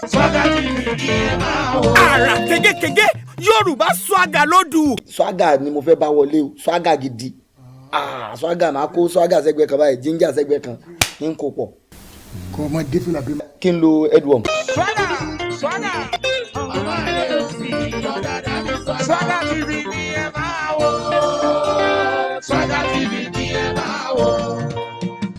Swagger TV ni ẹ máa wò. Àrà kégékégé Yorùbá Swagger lódù. Swagger ni mo fẹ́ bá wọlé o, swagger gidi. Ah, swagger, máa kó swagger sẹ́gbẹ́ kan báyìí, ginger sẹ́gbẹ́ kan, kí n kó pọ̀. Kò mọ dé fìlà bí. Kí n lo headworm. Swagger, Swagger. Ọmọ rẹ̀ ò sí ọ̀dàdà ní Swagger. Swagger TV ni ẹ máa wò. Swagger TV ni ẹ máa wò.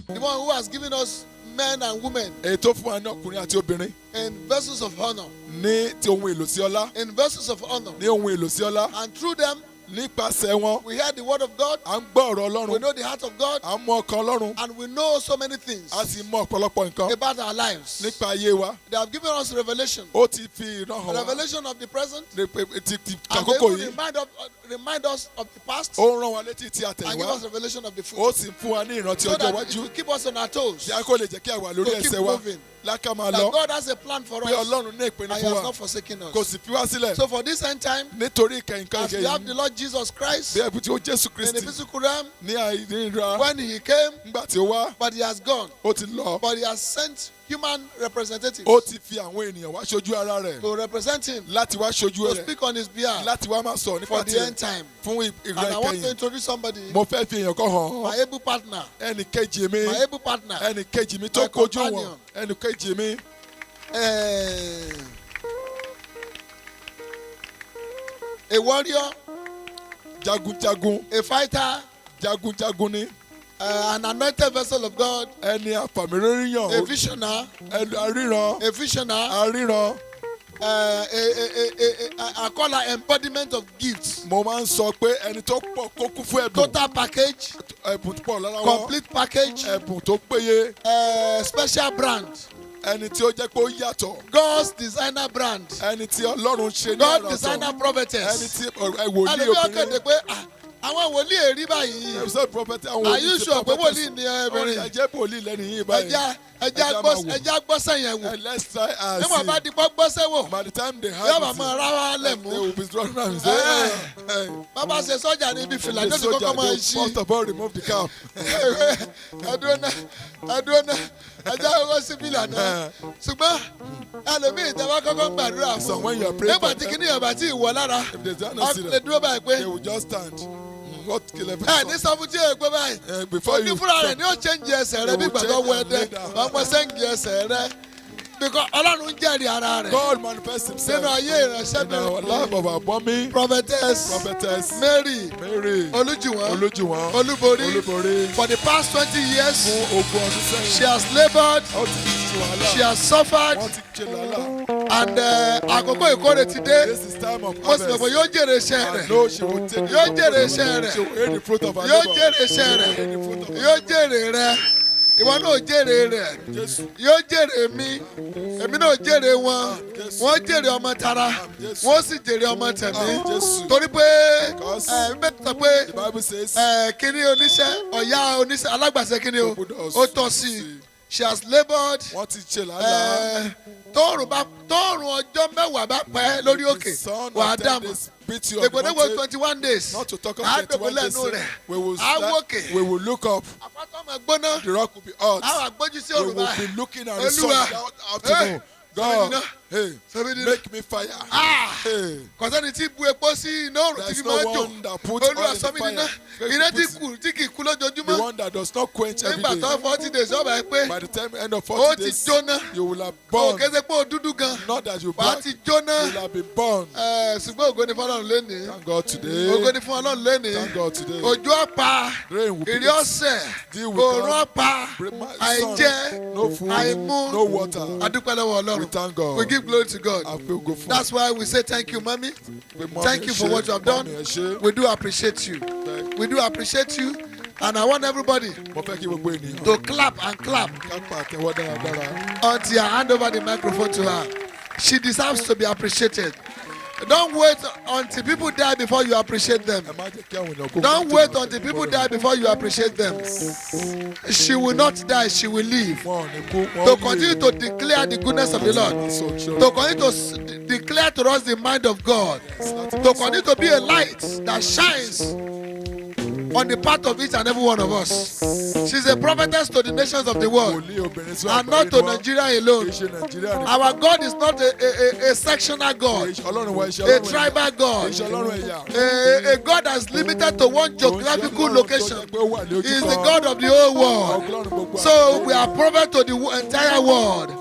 The one who has given us men and women Èyí tó fún wa ní ọkùnrin àti obìnrin in vessels of honor. ní ti ohun èlò sí ọlá. In vessels of honor. Ní ohun èlò sí ọlá. And through them, Nípasẹ̀ wọn, we hear the word of God. à ń gbọ́ ọ̀rọ̀ We Ọlọ́run. know the heart of God. À ń mọ ọkàn Ọlọ́run. And we know so many things A sì mọ ọ̀pọ̀lọpọ̀ nǹkan about our lives. nípa ayé wa. They have given us revelation. Ó ti fi ìran hàn wá. Revelation of the present. Ní pé- ti And they àkókò even yìí. remind us of the past. Ó ń rán wa létí ti And give àtẹ̀yìnwá. us revelation of the Ó future. sì ń fún wa ní ìrántí So ọjọ́ that it iwájú. will keep us on our toes. Kí a kó lè jẹ́ kí a wà lórí To keep ẹsẹ̀ wa. moving. Láká máa That lọ. God has a plan for Pé us. Ọlọ́run ní ìpinnu And He fún has wa. not forsaken Kò us. sì fi wá sílẹ̀. So for this end time, Nítorí ìkẹyìn kan as we have ìkẹyìn. the Lord Jesus Christ Bí ẹbí tí ó Jésù in the Kristi physical realm, ní àìríra. when He came, Nígbà tí ó wá, but He has gone. ó ti lọ. But He has sent human representatives Ó ti fi àwọn ènìyàn wá ṣojú ara rẹ̀. to represent Him, Láti wá ṣojú to rẹ̀. speak on His behalf Láti wá máa sọ̀rọ̀ nípa for the tiẹ̀ end time. fún And ìran I want to ìkẹyìn. introduce somebody, Mo fẹ́ fi èèyàn kan hàn my ọ́. able partner, Ẹnì kejì mi. my able partner, Ẹnì kejì mi tó my kojú wọn. companion. Ẹnì kejì mi. A warrior, Jagunjagun. A fighter, Jagunjagun ni. An anointed vessel of God, Ẹni àfàmìríyàn. a visionary, Ẹni aríran. a visionary, Aríran. I call her embodiment of gifts. Mo máa ń sọ pé ẹni tó pọ̀ kó kún fún ẹ̀bùn. Total package, Ẹ̀bùn pọ̀ lára wọn. complete package, Ẹ̀bùn tó péye. Special brand, Ẹni tí ó jẹ́ pé ó yàtọ̀. God's designer brand, Ẹni tí Ọlọ́run ṣe ní God ọ̀rọ̀ designer ọ̀tọ̀. Prophetess. Ẹni tí ẹ wòlíì Ẹlòmíì ọ̀kẹ́dẹ̀ obìnrin. pé, "Ah, àwọn wòlíì èrí báyìí." Ẹ sọ prophet àwọn Are wòlíì you ti sure pé prophetess. wòlíì ni ẹ obìnrin? Ẹ jẹ́ wòlíì lẹ́nu yìí báyìí. Ẹja Ẹja gbọ́ máa wò. Ẹja gbọ́sẹ̀ yẹn wò. Eh, let's try and Níwọ̀n see. bá di pọ́ gbọ́sẹ̀ wò, By the time they have yóò bá it, máa rá wa lẹ̀ mú. they will be running around and say, Eh. "Eh, eh." Bàbá ṣe sọ́jà ní ibi fìlà The ní oṣù soldier, kọ́kọ́ máa they will ṣí. first of all remove the cap. Ẹdúró náà, ẹdúró náà, ẹjá kọ́kọ́ sí fìlà náà. Ṣùgbọ́n ẹlòmíì tẹ́ bá kọ́kọ́ gbàdúrà So fún. when you are praying Nígbà for tí them, kíní yẹn bá tí ì wọ lára, if there's no wọ́n see lè them, dúró báyìí pé they will just stand. What kill every ẹ ní sọ fún tí èèpẹ báyìí. Eh, before Ó ní you fúnra rẹ̀ ní ó change ẹsẹ̀ rẹ̀ bí ìgbà tó wọ ẹdẹ. Wọ́n mọ sẹ́ǹgì ẹsẹ̀ rẹ̀. Because Ọlọ́run ń jẹ́rìí ara rẹ̀ God manifests himself nínú ayé ìránṣẹ́ in our mi. life of our mommy, Prophetess Prophetess Mary Mary Olújùwọ̀n Olújùwọ̀n Olúborí. Olúborí. For the past 20 years, Fún 20 ọdún sẹ́yìn. she has laboured, Ó ti ṣe wàhálà. she has suffered, Wọ́n ti ṣe làálàá. and àkókò ìkórè ti dé. This is time of Mo sì mọ̀ pé harvest. yóò jèrè iṣẹ́ I rẹ̀. know she will take Yóò jèrè iṣẹ́ rẹ̀. She will eat the fruit of her Yóò labour. jèrè iṣẹ́ She will rẹ̀. eat the fruit of her Yóò jèrè rẹ̀. Ìwọ náà jèrè rẹ̀. Jésù. Yóò jèrè mi. Èmi náà jèrè wọn. Wọ́n jèrè ọmọ tara. Wọ́n sì jèrè ọmọ tẹ̀mí. Jésù. Torí pé Because ẹ bẹ́ẹ̀ sọ pé the Bible says ẹ kíní oníṣẹ́ ọ̀yá oníṣẹ́ alágbàṣe kíní o ó tọ́ sí i. She has laboured. Wọ́n ti ṣe làálàá. Ẹ, tóòrùn bá tóòrùn ọjọ́ 10 bá pẹ́ lórí òkè, The sun wàá of 10 dààmú. days beat you on the Dègbòdègbò mountain. 21 days. Not to talk of Á 21 dògbò days. lẹ́nu rẹ̀. We will Á start, wòkè. we will look up. Àpáta ọmọ gbóná. The rock will be hot. Á wà gbójú sí We òrùn will báyìí. be looking at the sun Olúwa. that afternoon. Eh, God, sọ mí hey, Sọ mí dínà. Make me fire. Ah! Hey, Kò sẹ́ni tí bu epo sí iná òrùn tí there's fi no máa ń jò. one that puts Olúwa oil in sọ the mí dínà. fire. Iná tí kù tí kì í kú The lójoojúmọ́. one that does not quench every Nígbà tó day. 40 days ọba ẹ pé By the time end of ó 40 ti days, jóná. you will have Kò burned. kése pé ó dúdú gan. Not that you Wàá black, ti you jóná. will have been burned. Ẹ, ṣùgbọ́n ògo ni fọlọ́run lénìí. Thank God today. Ògo ni fún Ọlọ́run lénìí. Thank God today. Òjò ọ̀pá, Rain will ìrì beat. ọ̀sẹ̀, Deal with òòrùn God. ọ̀pá, Bring my àìjẹ, son. No food, àìmú. no water. Adúpẹ́ lọ́wọ́ Ọlọ́run. We thank God. We give glory to God. A fi ògo fún. That's why we say thank you, mommy. Pé mommy, Thank you for ẹ ṣé, what you have done. mommy, ẹ ṣé. We do appreciate you. We do appreciate you. And I want everybody Mo fẹ́ kí gbogbo ènìyàn to clap and clap ká pa àtẹ́wọ́ dáradára. Until I hand over the microphone to her. She deserves to be appreciated. Don't wait until people die before you appreciate them. Ẹ má jẹ́ kí àwọn èèyàn kó. Don't wait until people die before you appreciate them. She will not die, she will live. Wọn ò ní kú, wọn To ó yè. continue to declare the goodness of the Lord. To continue to declare to us the mind of God. To continue to be a light that shines on the part of each and every one of us. She's a prophetess to the nations of the world Wòlíì obìnrin sí and not àgbáyé to ni wọ́n. Nigeria Kì í alone. ṣe Nàìjíríà nìkan. Our God is not a sectional Kì God, í ṣe Ọlọ́run wa iṣẹ́ a Ọlọ́run ẹ̀yà. tribal Kì í God, ṣe Ọlọ́run ẹ̀yà. a God that's limited to one geographical location. He is the God of the whole world. So we are prophet to the entire world,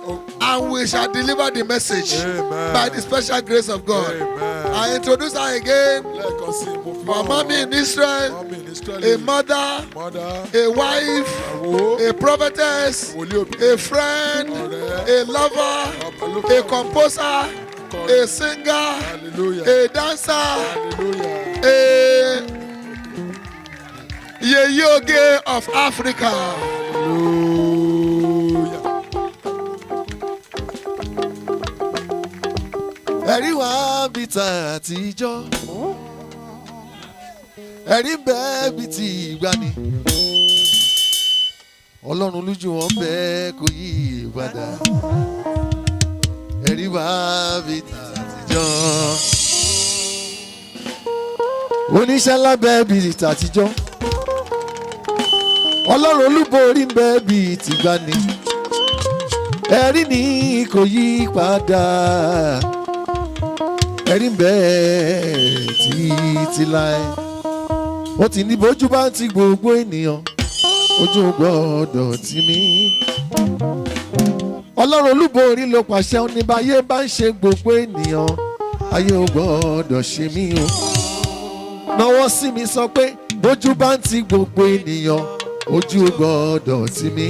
and we shall deliver the message Amen. by the special grace of God. Amen. I introduce her again, Lẹ́ẹ̀kan sí i, mo fi our mommy in Israel, Mommy in Israel. a mother, Mother. a wife, Ìyàwó. a prophetess, Wòlíì obìnrin. a friend, a lover, a composer, a singer, Hallelujah. a dancer, Hallelujah. a Yeye Oge of Africa. Hallelujah. Ẹ̀rí wá bí ta àtijọ́, ẹ̀rí ń bẹ bí ti ìgbani. Ọlọ́run lójú wọn bẹ, kò yí padà. Ẹ̀rí wá bí ta àtijọ́, oníṣẹ́ lábẹ́ bí ti àtijọ́. Ọlọ́run olúborí ń bẹ bí tìgbani. Ẹ̀rí ni kò yí padà, ẹ̀rí ń bẹ títí láé. Ó ti ní bójú bá ti gbogbo ènìyàn, ojú ò gbọ́dọ̀ tì mí. Ọlọ́run olúborí ló pàṣẹ, ó ní báyé bá ń ṣe gbogbo ènìyàn, ayé ò gbọ́dọ̀ ṣe mí o. Náwó sí mi, sọ pé bójú bá ń ti gbogbo ènìyàn, ojú ò gbọ́dọ̀ tì mí.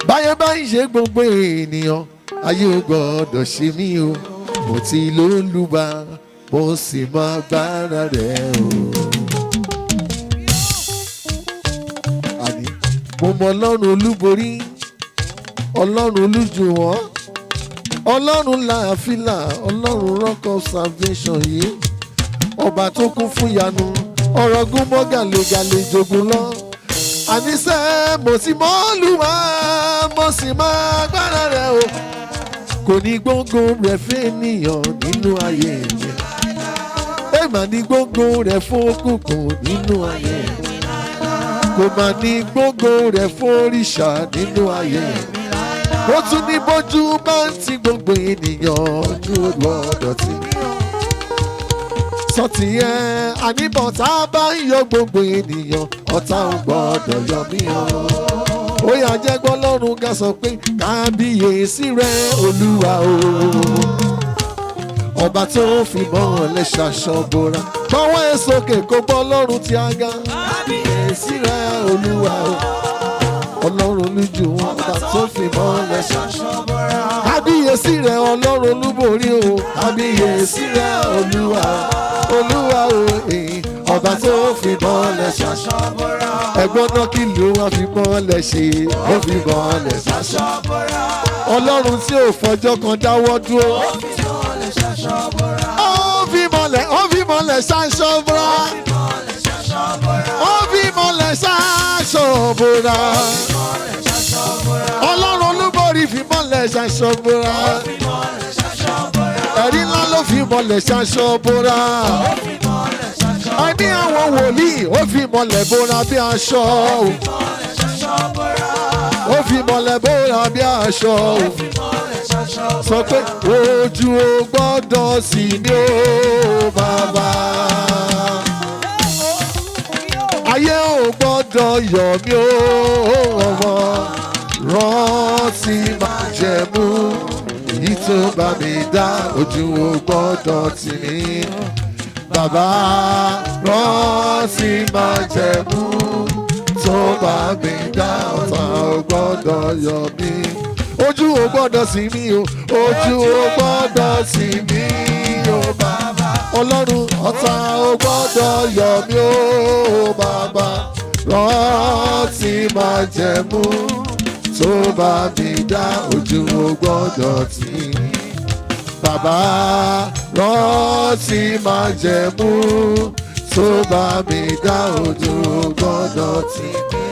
Báyé bá ń ṣe gbogbo ènìyàn, ayé ò gbọ́dọ̀ ṣe mí o. Mo ti lólúwa, mo sì mọ agbára rẹ̀ o. Àní mo mọ Ọlọ́run olúborí, Ọlọ́run olújùwọ́n, Ọlọ́run làáfíà, Ọlọ́run Rock of Salvation yìí, ọba tó kún fún yanu ọ̀rọ̀ gún mọ́ gàlégàlé jogun lọ. Àníṣe mo ti mọ Olúwa, mo sì mọ agbára rẹ̀ o. Kò ní gbóngbóng rẹ̀ fẹ́nìyàn nínú ayé mi, ẹ mà ní gbóngbóng rẹ̀ fún òkùnkùn nínú ayé mi, kò mà ní gbóngbóng rẹ̀ fún òrìṣà nínú ayé mi. Ó tún ní bójú bá ń ti gbogbo ènìyàn, ojú gbọ́dọ̀ tì mí. Sọtì ẹ àníbọ̀ tá a bá ń yọ gbogbo ènìyàn, ọ̀tá ò gbọ́dọ̀ yọ mí o. Ó yà jẹ́ gbọ́ lọ́rùn ga, sọ pé kábíyèsí rẹ, Olúwa o, ọba tó fi mọ́lẹ̀ ṣaṣọ bora. Tọwọ́ ẹ sókè kó bọ́ lọ́rùn tí a ga. Kábíyèsí rẹ, Olúwa o, Ọlọ́run lójú wọn, ọba tó fi mọ́lẹ̀ ṣaṣọ bora. Kábíyèsí rẹ, Ọlọ́run olúborí o. Kábíyèsí rẹ, Olúwa, Olúwa o, ọba tó fi mọ́lẹ̀ ṣaṣọ bora. Ẹ̀gbọ́n náà, kí ló wá fi mọ́lẹ̀ ṣe? Ó fi mọ́lẹ̀ ṣaṣọ bora. Ọlọ́run tí ò fọjọ́ kan dáwọ́ dúró. Ó fi mọ́lẹ̀, ó fi mọ́lẹ̀ ṣaṣọ bora. Ó fi mọ́lẹ̀ ṣaṣọ bora. Ọlọ́run olúborí fi mọ́lẹ̀ ṣaṣọ bora. Ẹ̀rí ńlá ló fi mọ́lẹ̀ ṣaṣọ bora. Ẹ̀mí àwọn wòlíì, ó fi mọ́lẹ̀ bora bí aṣọ. Ó fi mọ́lẹ̀ bora bí aṣọ. Sọ pé ojú ò gbọ́dọ̀ sí mi ó, bàbá. Ayé ò gbọ́dọ̀ yọ̀ mí ó, ọmọ. Rántí májẹ̀mú èyí tó bá mi dá, ojú ò gbọ́dọ̀ tì mí. Bàbá, rántí májẹ̀mú tó bá mi dá, ọ̀tá ò gbọ́dọ̀ yọ̀ mí. Ojú ò gbọ́dọ̀ sí mi o, ojú ò gbọ́dọ̀ sí mi o, bàbá. Ọlọ́run, ọ̀tá ò gbọ́dọ̀ yọ̀ mí o, bàbá. Rántí májẹ̀mú tó bá mi dá, ojú ò gbọ́dọ̀ tì mí. Bàbá, rántí májẹ̀mú tó bá mi dá, ojú ò gbọ́dọ̀ tì mí.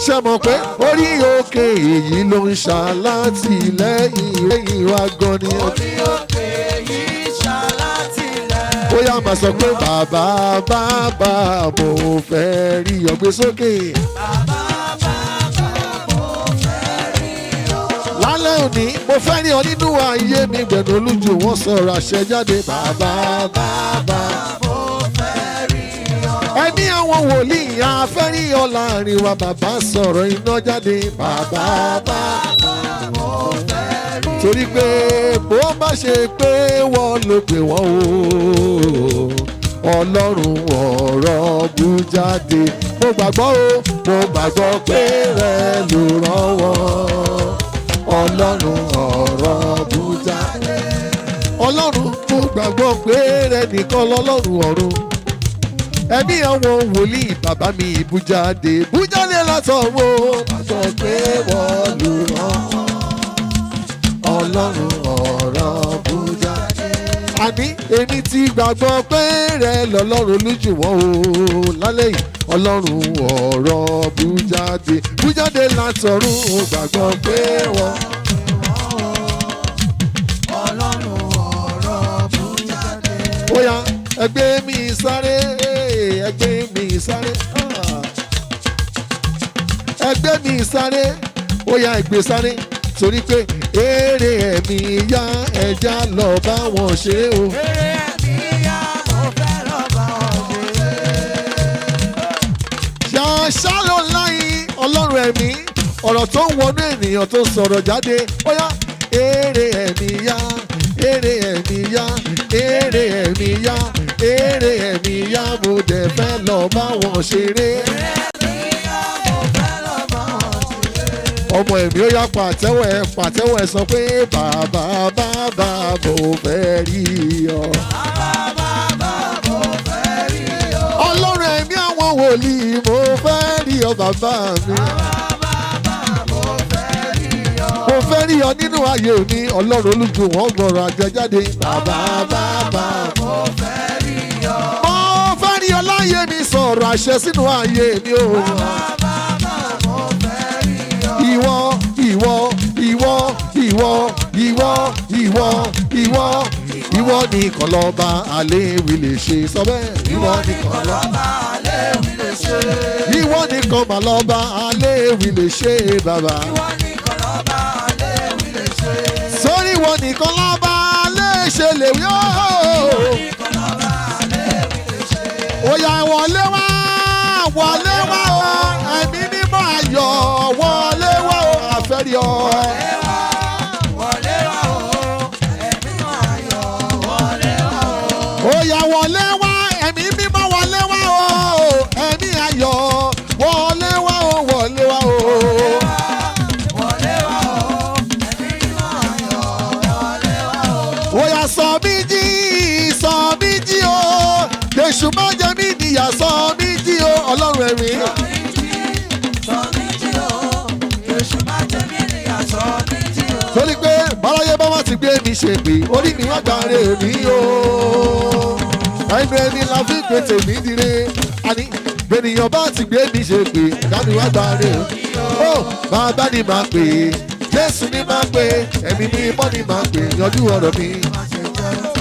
Ṣé mọ̀ pé orí òkè èyí ló ń ṣàlátìlẹ́yìn lẹ́yìn wa gan ni. Orí òkè yìí ṣàlátìlẹ́yìn. Ó yá. máa sọ pé bàbá bàbá mo fẹ́ rí ọ gbé sókè. Lálẹ́ òní mo fẹ́ rí ọ nínú ayé mi gbẹ̀nu olújú wọn sọ̀rọ̀ àṣẹ jáde bàbá bàbá. Ẹni àwọn wòlíì afẹ́rí ọ láàrin wa bàbá sọ̀rọ̀ iná jáde bàbá bàbá. Torí pé bó bá ṣe pé wọ́n ló pè wọ́n o, Ọlọ́run ọ̀rọ̀ bú jáde. Mo gbàgbọ́ o, mo gbàgbọ́ pé rẹ ló rán wọn. Ọlọ́run ọ̀rọ̀ bú jáde. Ọlọ́run mo gbàgbọ́ pé rẹ nìkan lọ́lọ́run ọ̀run. Ẹ̀mí àwọn wòlíì bàbá mi ìbújáde bújáde látọ̀wọ́. Gbàgbọ́ pé wọ́n ló rán wọn. Ọlọ́run ọ̀rọ̀ bújáde. Àní èmi ti gbàgbọ́ pé rẹ lọ́lọ́run lójú wọn o lálẹ́ yìí. Ọlọ́run ọ̀rọ̀ bújáde bújáde látọ̀run ó gbàgbọ́ pé wọ́n. Ó yá ẹgbẹ́ mi sáré, ẹgbẹ́ mi sáré, ẹgbẹ́ mi sáré, ó yá ẹgbẹ́ sáré torí pé eré ẹ̀mí yá ẹja lọ bá wọn ṣe o. Eré ẹ̀mí yá mo fẹ́ lọ bá wọn ṣe. Ṣàṣà ló láyé ọlọ́run ẹ̀mí ọ̀rọ̀ tó ń wọnú ènìyàn tó sọ̀rọ̀ jáde ó yá eré ẹ̀mí yá eré ẹ̀mí yá eré ẹ̀mí yá eré ẹ̀mí yá mo dẹ̀ fẹ́ lọ bá wọn ṣeré. Ọmọ ẹ̀mí ó yá pàtẹ́wọ̀ ẹ pàtẹ́wọ̀ ẹ sọ pé bàbá bàbá mo fẹ́ rí ọ. Ọlọ́run ẹ̀mí àwọn wòlíì mo fẹ́ rí ọ bàbá mi. Mo fẹ́ rí ọ nínú ayé mi ọlọ́run olójú wọn gbọ́rọ̀ àjẹjáde. Bàbá bàbá mo fẹ́ rí ọ. Mo fẹ́ rí ọ láyé mi sọ̀rọ̀ àṣẹ sínú ayé mi o. Ìwọ ìwọ ìwọ ìwọ ìwọ ìwọ ìwọ ìwọ nìkan lọ́ba àléwì lè ṣe sọ bẹ́ẹ̀. Ìwọ nìkan lọ́ba Àléwì lè ṣe. ìwọ nìkan mà lọ́ba àléwì lè ṣe bàbá. Ìwọ nìkan lọ́ba àléwì lè ṣe. Sórí ìwọ nìkan lọ́ba àléṣe lè wí ó. Nìkan lọ́ba àléwì lè ṣe. Ó yá wọlé wá wọlé wá o ẹ̀mí mímọ́ ayọ̀ wọlé wá o àfẹ́rí ọ. Wọlé wá o, ẹ̀mí ayọ̀ wọlé wá o. Ó yá wọlé wá ẹ̀mí mímọ́ wọlé wá o ẹ̀mí ayọ̀ wọlé wá o wọlé wá o. Wọlé wá o, ẹ̀mí ayọ̀ wọlé wá o. Ó yá sọ mí jí sọ mí jí o Èṣù má jẹ mí níyà sọ mí jí o ọlọ́run ẹ̀mí. Sọ mí jí o, Èṣù má jẹ mí níyà sọ mí jí o. Torí pé báráyé bá wá ti gbé mi ṣe pé orí mi wá gbàre mi o. Ẹnu ẹni la fi pé tèmi dire. Àní ènìyàn bá ti gbé mi ṣe pé dání wá gbàre mi o. Bàbá ni màá pè é, Jésù ni màá pè é, ẹ̀mí mímọ́ ni màá pè é, yanjú ọ̀rọ̀ mi.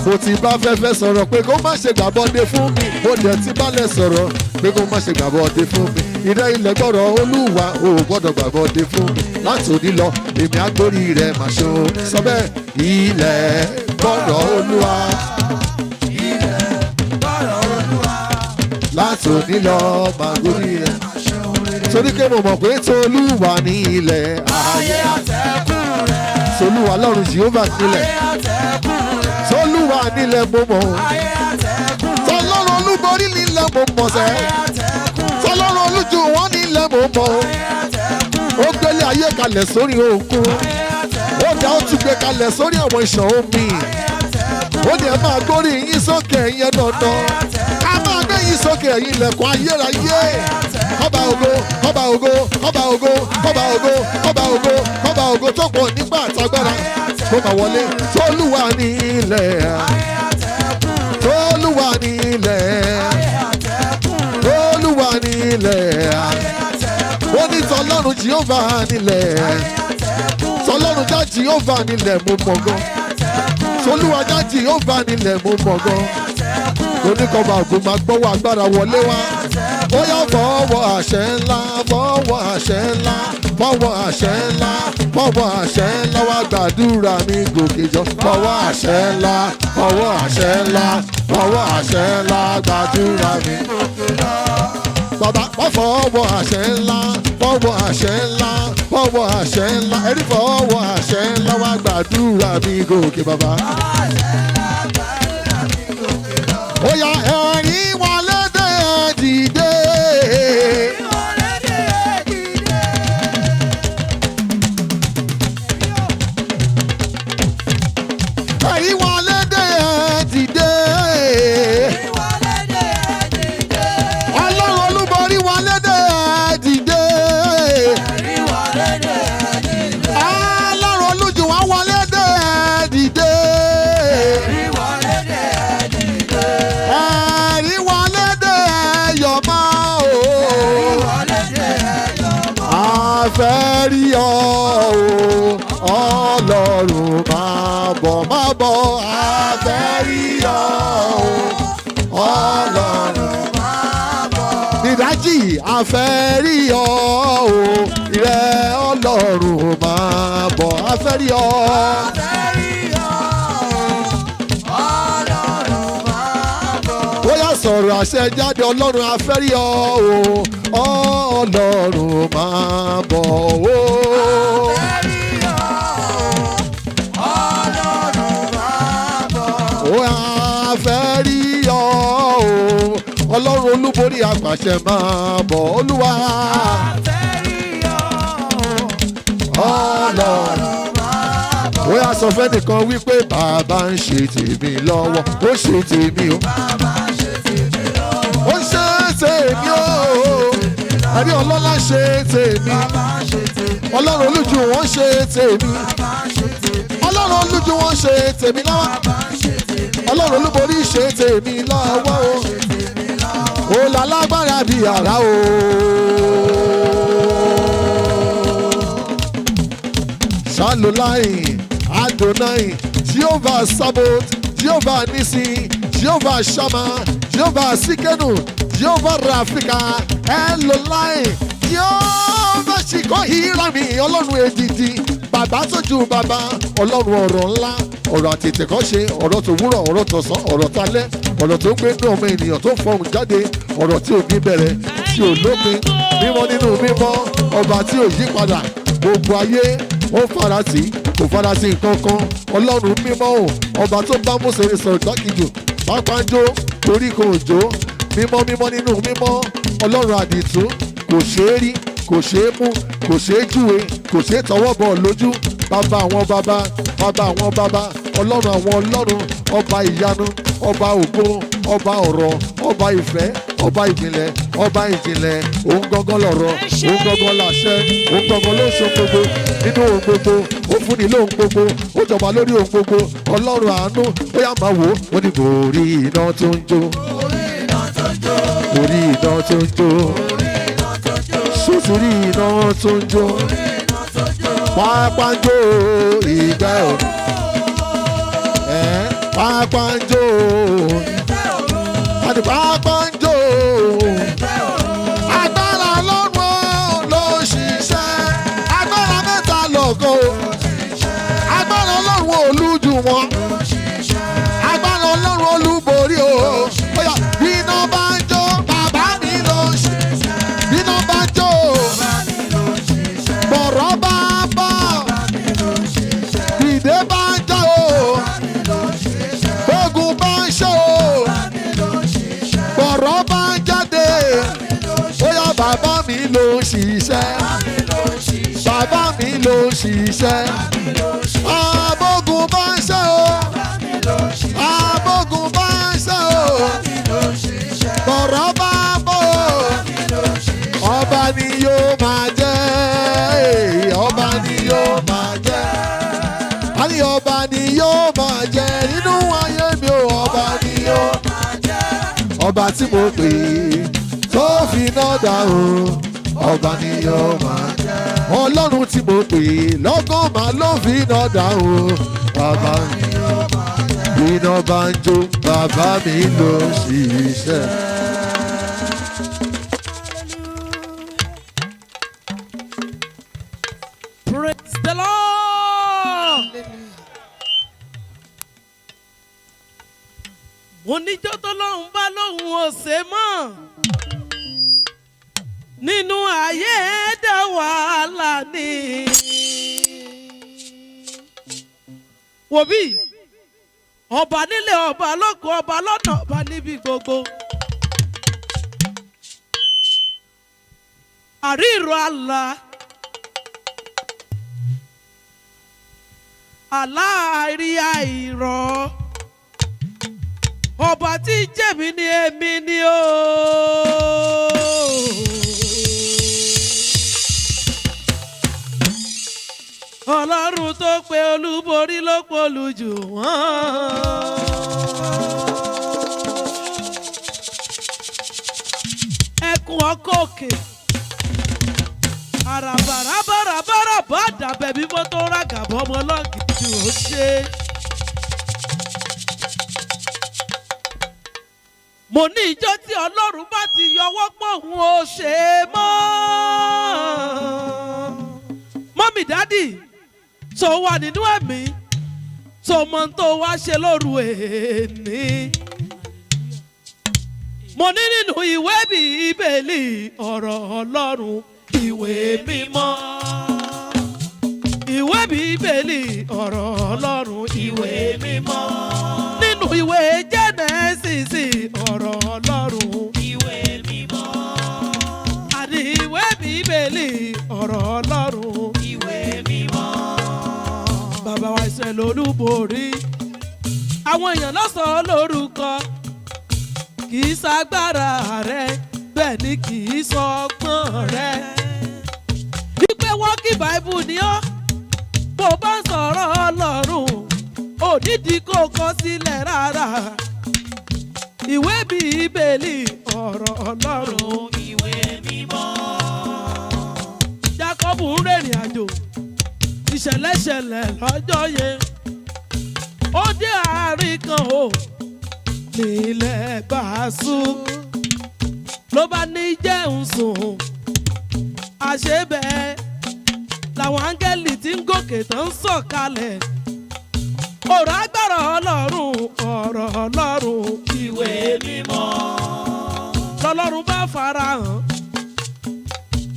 Mo ti bá fẹ́fẹ́ sọ̀rọ̀ pé kó má ṣe gbàbọ́dé fún mi. Mo dẹ̀ ti bálẹ̀ sọ̀rọ̀ pé kó má ṣe gbàbọ́dé fún mi. Ìrẹ́ ilẹ̀ gbọ́rọ̀ Olúwa ò gbọ́dọ̀ gbàbọ́dé fún mi. Láti òní lọ, èmi àgbórí rẹ̀ mà ṣe o. Sọ bẹ́ẹ̀, ilẹ̀ gbọ́rọ̀ Olúwa. Gbọ́rọ̀ Olúwa, Láti òní lọ, màá gbórí rẹ̀. ṣeun rere. Torí pé mo mọ̀ pé Tolúwa ní ilẹ̀ Ayé ayé. àtẹ̀kùn rẹ̀. Tolúwa lọ́run Jèhófà nílẹ̀. Ayé àtẹ̀kùn rẹ̀. Tolúwa nílẹ̀ mo mọ̀. Ayé àtẹ̀kùn rẹ̀. Tọlọ́run olúborí nílẹ̀ mo mọ̀ sẹ́. Ayé àtẹ̀kùn rẹ̀. Tọlọ́run olújú wọn nílẹ̀ mo mọ̀. Ayé àtẹ̀kùn Ó gbélé ayé kalẹ̀ sórí òkun. Ayé àtẹ̀kùn Ó dá ó tún gbé kalẹ̀ sórí àwọn ìṣàn omi. Ó ní ẹ máa gbórí yín sókè ẹ̀yin dandan. Ká máa gbé yín sókè ẹ̀yin ilẹ̀kùn ayérayé. Kọ́ba ògo, kọ́ba ògo, kọ́ba ògo, kọ́ba ògo, kọ́ba ògo, kọ́ba ògo tó pọ̀ nígbà àtagbára. Kó máa wọlé. Tolúwa ní ilẹ̀. Tolúwa ní ilẹ̀. Tolúwa ní ilẹ̀. Ó ní tọlọ́run Jèhófà nílẹ̀. Tọlọ́run já Jèhófà nílẹ̀ mo mọ̀ gan. Tolúwa já Jèhófà nílẹ̀ mo mọ̀ gan. Oníkọ̀ọ́bà ògùn máa gbọ́wọ́ agbára wọlé wá. Ó yá fọwọ́ àṣẹ ńlá, fọwọ́ àṣẹ ńlá, fọwọ́ àṣẹ ńlá, fọwọ́ àṣẹ ńlá wá gbàdúrà mi gòkè jọ. Fọwọ́ àṣẹ ńlá, fọwọ́ àṣẹ ńlá, fọwọ́ àṣẹ ńlá gbàdúrà mi. Bàbá wọ́n fọwọ́ àṣẹ ńlá, fọwọ́ àṣẹ ńlá, fọwọ́ àṣẹ ńlá, ẹ̀rí fọwọ́ àṣẹ ńlá wá gbàdúrà mi gòkè bàbá. Ó yá ẹ̀rín wọlé dé ẹ dìde. Ẹ̀rín wọlé dé ẹ dìde. Ọlọ́run olúborí wọlé dé ẹ dìde. Ọlọ́run olújùwọ̀n wọlé dé ẹ dìde. Ẹ̀rí wọlé dé ẹ yọ̀ mọ́ o. A fẹ́ rí ọ o, Ọlọ́run máa bọ̀ máa bọ̀. A fẹ́ rí ọ o, Ọlọ́run máa bọ̀. Ìdájí a fẹ́ rí ọ o, ìrẹ́ Ọlọ́run máa bọ̀. A fẹ́ rí ọ. Ó yá sọ̀rọ̀ àṣẹ jáde Ọlọ́run a fẹ́ rí ọ o, Ọlọ́run máa bọ̀ o. Ó yá a fẹ́ rí ọ o, Ọlọ́run olúborí apàṣẹ máa bọ̀ Olúwa. Ọlọ́run ó yá sọ fẹ́nìkan wípé bàbá ń ṣe tèmi lọ́wọ́ ó ṣe tèmi o. Ó ṣe tèmi o. Àrí ọlọ́lá ṣe tèmi. Ọlọ́run olójú wọn ṣe tèmi. Ọlọ́run olójú wọn ṣe tèmi lọ́wọ́. Ọlọ́run olúborí ṣe tèmi lọ́wọ́ o. Ó lálágbára bí àrá o. Shalolai, Adonai, Jehovah Sabbath, Jehovah Nisi, Jehovah Shammah, Jehovah Sikenu, Jehovah Rafika, Elolai, Jehovah Shikohirami, Ọlọ́run èdìdì, bàbá tó ju bàbá, Ọlọ́run ọ̀rọ̀ ńlá, ọ̀rọ̀ àtètèkọ́ṣe, ọ̀rọ̀ tó wúrọ̀, ọ̀rọ̀ tọ̀sán, ọ̀rọ̀ talẹ́, ọ̀rọ̀ tó ń gbé inú ọmọ ènìyàn tó ń fọhùn jáde, ọ̀rọ̀ tí ò ní bẹ̀rẹ̀, tí ò lópin, mímọ́ nínú mímọ́, ọba tí ò yí padà, gbogbo ayé ó farasí kò farasí nǹkan kan ọlọ́run mímọ́ o ọba tó bá Mósè sọ̀rọ̀ dákìjù pápánjó torí kò jó mímọ́ mímọ́ nínú mímọ́ ọlọ́run àdìtú kò ṣeé rí kò ṣeé mú kò ṣeé júwe kò ṣeé tọwọ́ bọ̀ lójú bàbá àwọn bàbá bàbá àwọn bàbá ọlọ́run àwọn ọlọ́run ọba ìyanu ọba ògo ọba ọ̀rọ̀ ọba ìfẹ́ ọba ìjìnlẹ̀ ọba ìjìnlẹ̀ òun gangan lọ̀rọ̀ òun gangan làṣẹ òun gangan ló ń ṣe gbogbo nínú ohun gbogbo ó fúnni lóhun gbogbo ó jọba lórí ohun gbogbo ọlọ́run àánú ó yá máa wò ó ó ní borí iná tó ń jó borí iná tó ń jó sósìrí iná tó ń jó pápánjó ìgbẹ́ ò ẹ̀ pápánjó àti pápánjó agbára ọlọ́run ló ń ṣiṣẹ́ agbára mẹ́ta lọ́gọ́ o agbára ọlọ́run olújú wọn agbára ọlọ́run olúborí o bóyá bí iná bá ń jó bàbá mi ló ń ṣe bí iná bá ń jó bọ̀rọ̀ bá ń bọ̀ ìdè bá ń jó o ogun bá ń ṣe o bọ̀rọ̀ bá ń jáde bóyá bàbá mi ló ń ṣiṣẹ́ bàbá mi ló ń ṣiṣẹ́ abogun bá ń ṣe o abogun bá ń ṣe o bọ̀rọ̀ bá ń bọ̀ o ọba ni yóò máa jẹ́ ọba ni yóò máa jẹ́ àní ọba ni yóò máa jẹ́ nínú ayé mi o ọba ni yóò ọba tí mo pè é tó fi iná dáhùn ọba ni yóò máa jẹ́ ọlọ́run tí mo pè é lọ́gán máa ló fi iná dáhùn bàbá iná bá ń jó bàbá. Bàbá mi ló ń ṣiṣẹ́. Praise the Lord. Mo níjọ́ tó lóun bá lóun ò ṣe mọ́. Nínú ayé dá wàhálà ni. Wò bí ọba nílé ọba lóko ọba lọ́nà ọba níbi gbogbo. Àríro àlá. Aláàrí àìrọ̀ ọba tí jẹ̀mí ni èmi ni o. Ọlọ́run tó pe olúborí ló polú jù wọ́n. Ẹkùn ọkọ̀ òkè àràbàràbàràbàràbà dàbẹ̀ mímọ́ tó rágàbọ̀ ọmọ ọlọ́gì jù ó ṣe. Mo ní ìjọ tí Ọlọ́run bá ti yọwọ́ pọ̀ òun ò ṣe é mọ́. Mọ́mì dádì tó wà nínú ẹ̀mí tó mọ ohun tó wá ṣe lóru èní. Mo ní nínú ìwé Bíbélì ọ̀rọ̀ Ọlọ́run ìwé mímọ́. Ìwé Bíbélì ọ̀rọ̀ Ọlọ́run ìwé mímọ́. Nínú ìwé Jẹ́nẹ́sísì ọ̀rọ̀ Ọlọ́run ìwé mímọ́. Àní ìwé Bíbélì ọ̀rọ̀ Ọlọ́run ìwé mímọ́. Bàbá wa Israẹ̀lì olúborí. Àwọn èèyàn lọ́sàn-án lórúkọ kì í ṣagbára rẹ bẹ́ẹ̀ ni kì í sọ ọgbọ́n rẹ. Wípé wọ́n kí báíbù ni ọ́ bó bá ń sọ̀rọ̀ Ọlọ́run ò nídìí kó kọ sílẹ̀ rárá. Ìwé Bíbélì ọ̀rọ̀ Ọlọ́run ìwé mímọ́. Jákọ́bù ń rìnrìn àjò ìṣẹ̀lẹ̀ ṣẹlẹ̀ lọ́jọ́ yẹn. Ó dé àárín kan o nílẹ̀ bàásù ló bá ní jẹun sùn àṣebẹ̀ làwọn áńgẹ́lì tí ń gòkè tó ń sọ̀kalẹ̀ ọ̀rọ̀ agbára Ọlọ́run ọ̀rọ̀ Ọlọ́run ìwé mímọ́ lọ́lọ́run bá farahàn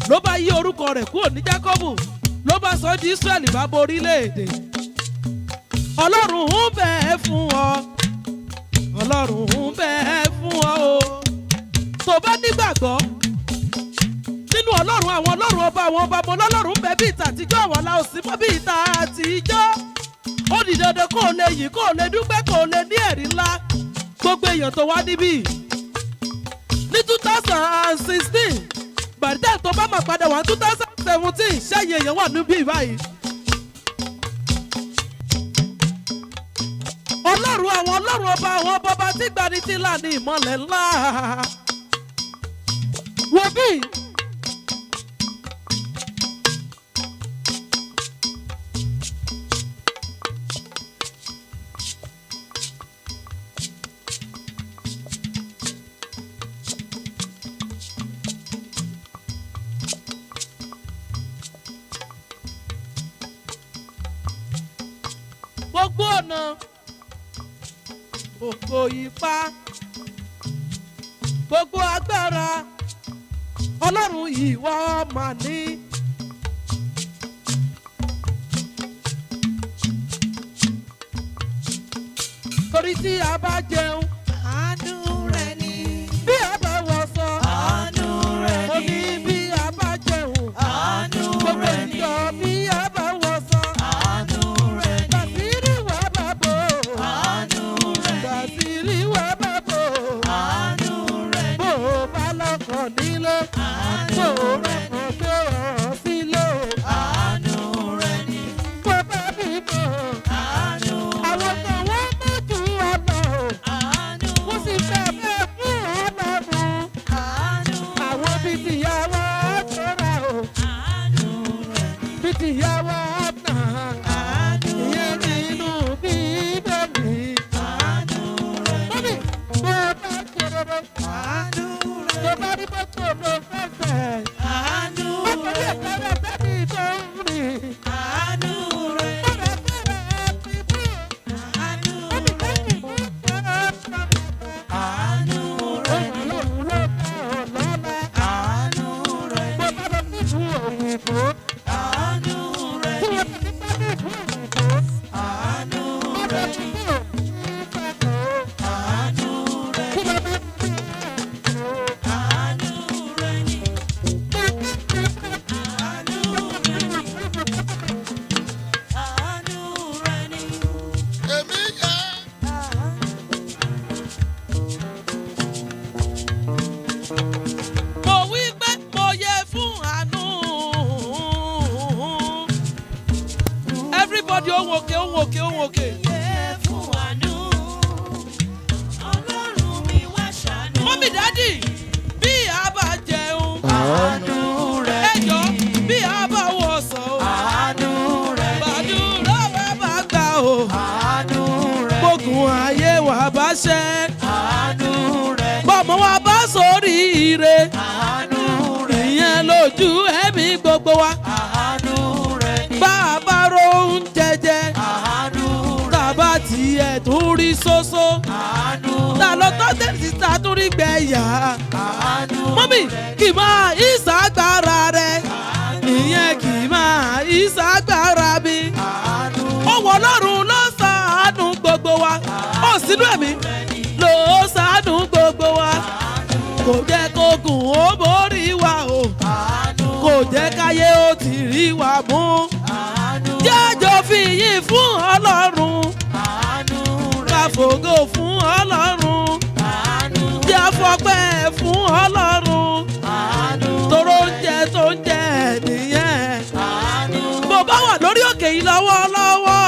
ló bá yí orúkọ rẹ̀ kúrò ní Jákọ́bù ló bá sọ di Ísírẹ́lì bá borí léèdè Ọlọ́run ń bẹ fún ọ Ọlọ́run ń bẹ fún ọ o tó bá nígbàgbọ́ nínú Ọlọ́run àwọn Ọlọ́run ọba àwọn ọba mo lọ́lọ́run ń bẹ bí ìta àtijọ́ àwọn la ò sí mọ́ bí ìta àtijọ́ ó di dandan kó o lè yìn kó o lè dúpẹ́ kó o lè ní ẹ̀rí ńlá gbogbo èèyàn tó wá níbí ní 2016 gbàdúrà tó bá máa padà wá 2017 sẹ́yìn èèyàn wà níbí báyìí. Ọlọ́run àwọn Ọlọ́run ọba àwọn ọba ọba tí gbani tí là ní ìmọ̀lẹ̀ ńlá. Wo bí gbogbo ọ̀nà gbogbo ipá gbogbo agbára Ọlọ́run ìwọ mà ní. Torí tí a bá jẹun Àánú rẹ̀ ni. bí a bá wọṣọ Àánú rẹ̀ mo ni. ní bí a bá jẹun Àánú gbogbo rẹ̀ ni. ìjọ bí a bá wọṣọ Àánú rẹ̀ ni. bàṣírí wà bá bò Àánú rẹ̀ ni. bàṣírí wà bá bò Àánú rẹ̀ ni. bó o bá lọ́kọ̀ nílé bó o rọ̀kọ̀ gbé ọ sílé o Àánú rẹ̀ ni. bó bá bímọ Àánú àwọn kan wọ́n mọ̀ jù ọ lọ o Àánú wọ́n sì fẹ́ bẹ́ẹ̀ fún Ọlọ́run Àánú àwọn bíi tìyàwó tó ra o Àánú rẹ̀ ni. bí Bógun ayé wa bá ṣẹ́. Àánú rẹ̀ ni. Bọ́mọ wa bá sórí ire. Àánú rẹ̀ ni. Ìyẹn lójú ẹ̀mí gbogbo wa. Àánú rẹ̀ ni. Bá a bá róúnjẹ jẹ. Àánú rẹ̀ Tàbá tiẹ̀ tún rí sósó. Àánú Ta ló tọ́ tẹ̀sí ta tún rí gbẹ̀yà. Àánú Mọ́mì kì máa ìsàgbára rẹ̀. Ìyẹn kì máa ìsàgbára mi. Àánú Ọwọ́ Ọlọ́run ló ṣàánú gbogbo wa. Ó sínú ẹ̀mí ló ṣàánú gbogbo wa. Kò jẹ́ kógun ó borí wa o. Àánú Kò jẹ́ káyé ó ti rí wa mú. Àánú Jẹ́jọ́ fi yìn fún Ọlọ́run. Àánú Ká rẹ̀ fògo fún Ọlọ́run. Àánú Jẹ́ fọpẹ́ fún Ọlọ́run. Àánú Toró oúnjẹ tó ń jẹ nìyẹn. Àánú Bó bá wà lórí òkè yìí lọ́wọ́lọ́wọ́.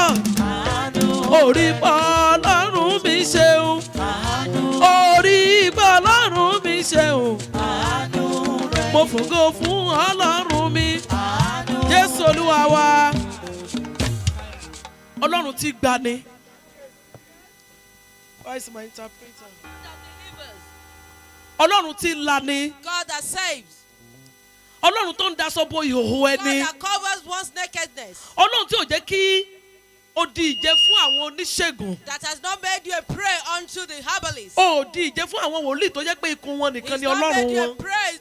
Àánú Orí pọ̀ Ọlọ́run mi ṣeun. Àánú Orí pọ̀ Ọlọ́run mi ṣeun. Àánú rẹ̀ Mo fògo fún Ọlọ́run mi. Àánú Jésù Olúwa wa. Ọlọ́run ti gbani. Where is my interpreter? that delivers. Ọlọ́run ti lani. God that saves. Ọlọ́run tó ń daṣọ bo ìhòòhò God ẹni. that covers one's nakedness. Ọlọ́run tí ò jẹ́ kí ó di ìjẹ fún àwọn oníṣègùn. That has not made you a prey unto the herbalists. Ó di ìjẹ fún àwọn wòlíì tó jẹ́ pé ikùn wọn nìkan He's ni not Ọlọ́run made you a wọn. prey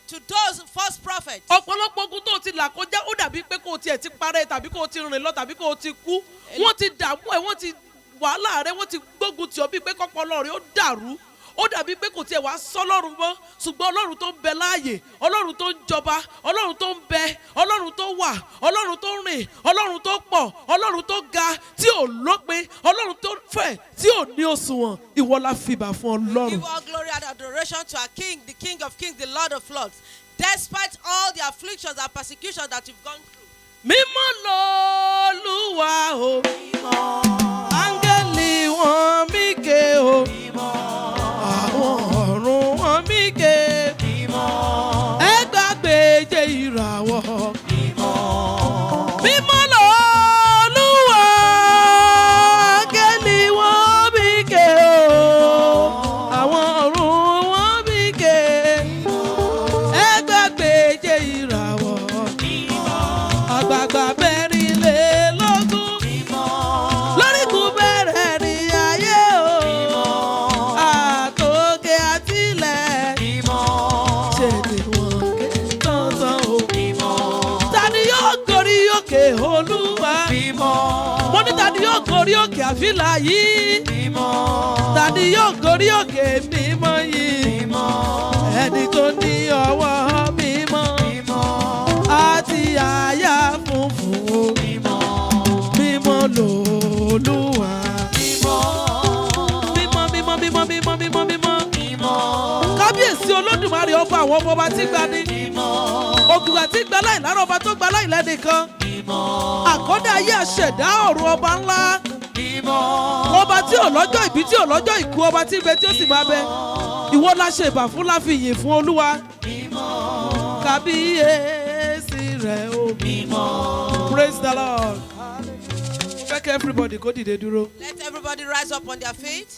to those false prophets. Ọ̀pọ̀lọpọ̀ ogun tó ti là kọjá ó dàbí pé kó o tiẹ̀ ti parẹ́ tàbí kó o ti rìn lọ tàbí kó o ti kú. Wọ́n ti dààmú ẹ̀, wọ́n ti wàhálà rẹ̀, wọ́n ti gbógun tì ọ́ bíi pé kọ́pọlọ rẹ̀ ó dàrú. Ó dàbí pé kò tiẹ̀ wá sọ́lọ́run mọ́, ṣùgbọ́n Ọlọ́run tó ń bẹ láàyè, Ọlọ́run tó ń jọba, Ọlọ́run tó ń bẹ, Ọlọ́run tó wà, Ọlọ́run tó rìn, Ọlọ́run tó pọ̀, Ọlọ́run tó ga tí ò lópin, Ọlọ́run tó fẹ̀ tí ò ní òṣùwọ̀n, ìwọ la fìbà fún Ọlọ́run. Give all glory and adoration to our King, the King of Kings, the Lord of Lords. Despite all the afflictions and persecutions that you've gone through. Mímọ́ lọ́lúwa o, áńgẹ́lì wọn mí ké o, àwọn ọ̀run wọn mí ké, ẹgbàgbéje ìràwọ̀. Mímọ́ lọ́lúwa, áńgẹ́lì wọn mí ké o, àwọn ọ̀run wọn mí ké, ẹgbàgbéje ìràwọ̀. Àgbààgbà mẹ́rìnlélógún lórígun bẹ̀rẹ̀ ní ayé o, àtòkè àtìlẹ̀ ṣe ni wọ́n ké tọ̀tàn o. Ta ni yóò gorí òkè Olúwa? Mo ní ta ni yóò gorí òkè àfìlà yìí? Ta ni yóò gorí òkè mímọ́ yìí? Ẹni tó ní ọwọ́ mímọ́ àti àyà funfun o. Mímọ́ lòlúwa. Mímọ́ mímọ́ mímọ́ mímọ́ mímọ́ mímọ́. Kábíyèsí Olódùmarè ọba àwọn ọmọ ọba tí gbani. Ògùngbà tí gba láìlára ọba tó gba láìlẹ́nìkan. Àkọ́dá ayé àṣẹ̀dá ọ̀run ọba ńlá. Ọba tí ò lọ́jọ́ ìbí tí ò lọ́jọ́ ìkú, ọba tí ń bẹ tí ó sì máa bẹ. Ìwọ la ṣe ìbà fún láfi yìn fún Olúwa. Kábíyèsí rẹ̀ o. Praise the Lord. Mo fẹ́ kí everybody kó dìde dúró. Let everybody rise up on their feet.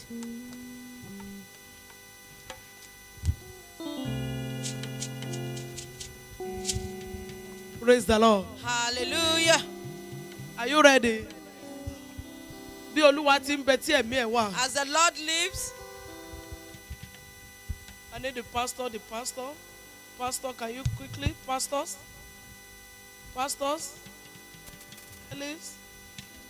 Praise the Lord. Hallelujah. Are you ready? Bí Olúwa ti ń bẹ tí ẹ̀mí ẹ̀ wà. As the Lord lives, I need the pastor, the pastor. Pastor, can you quickly? Pastors? Pastors? Please.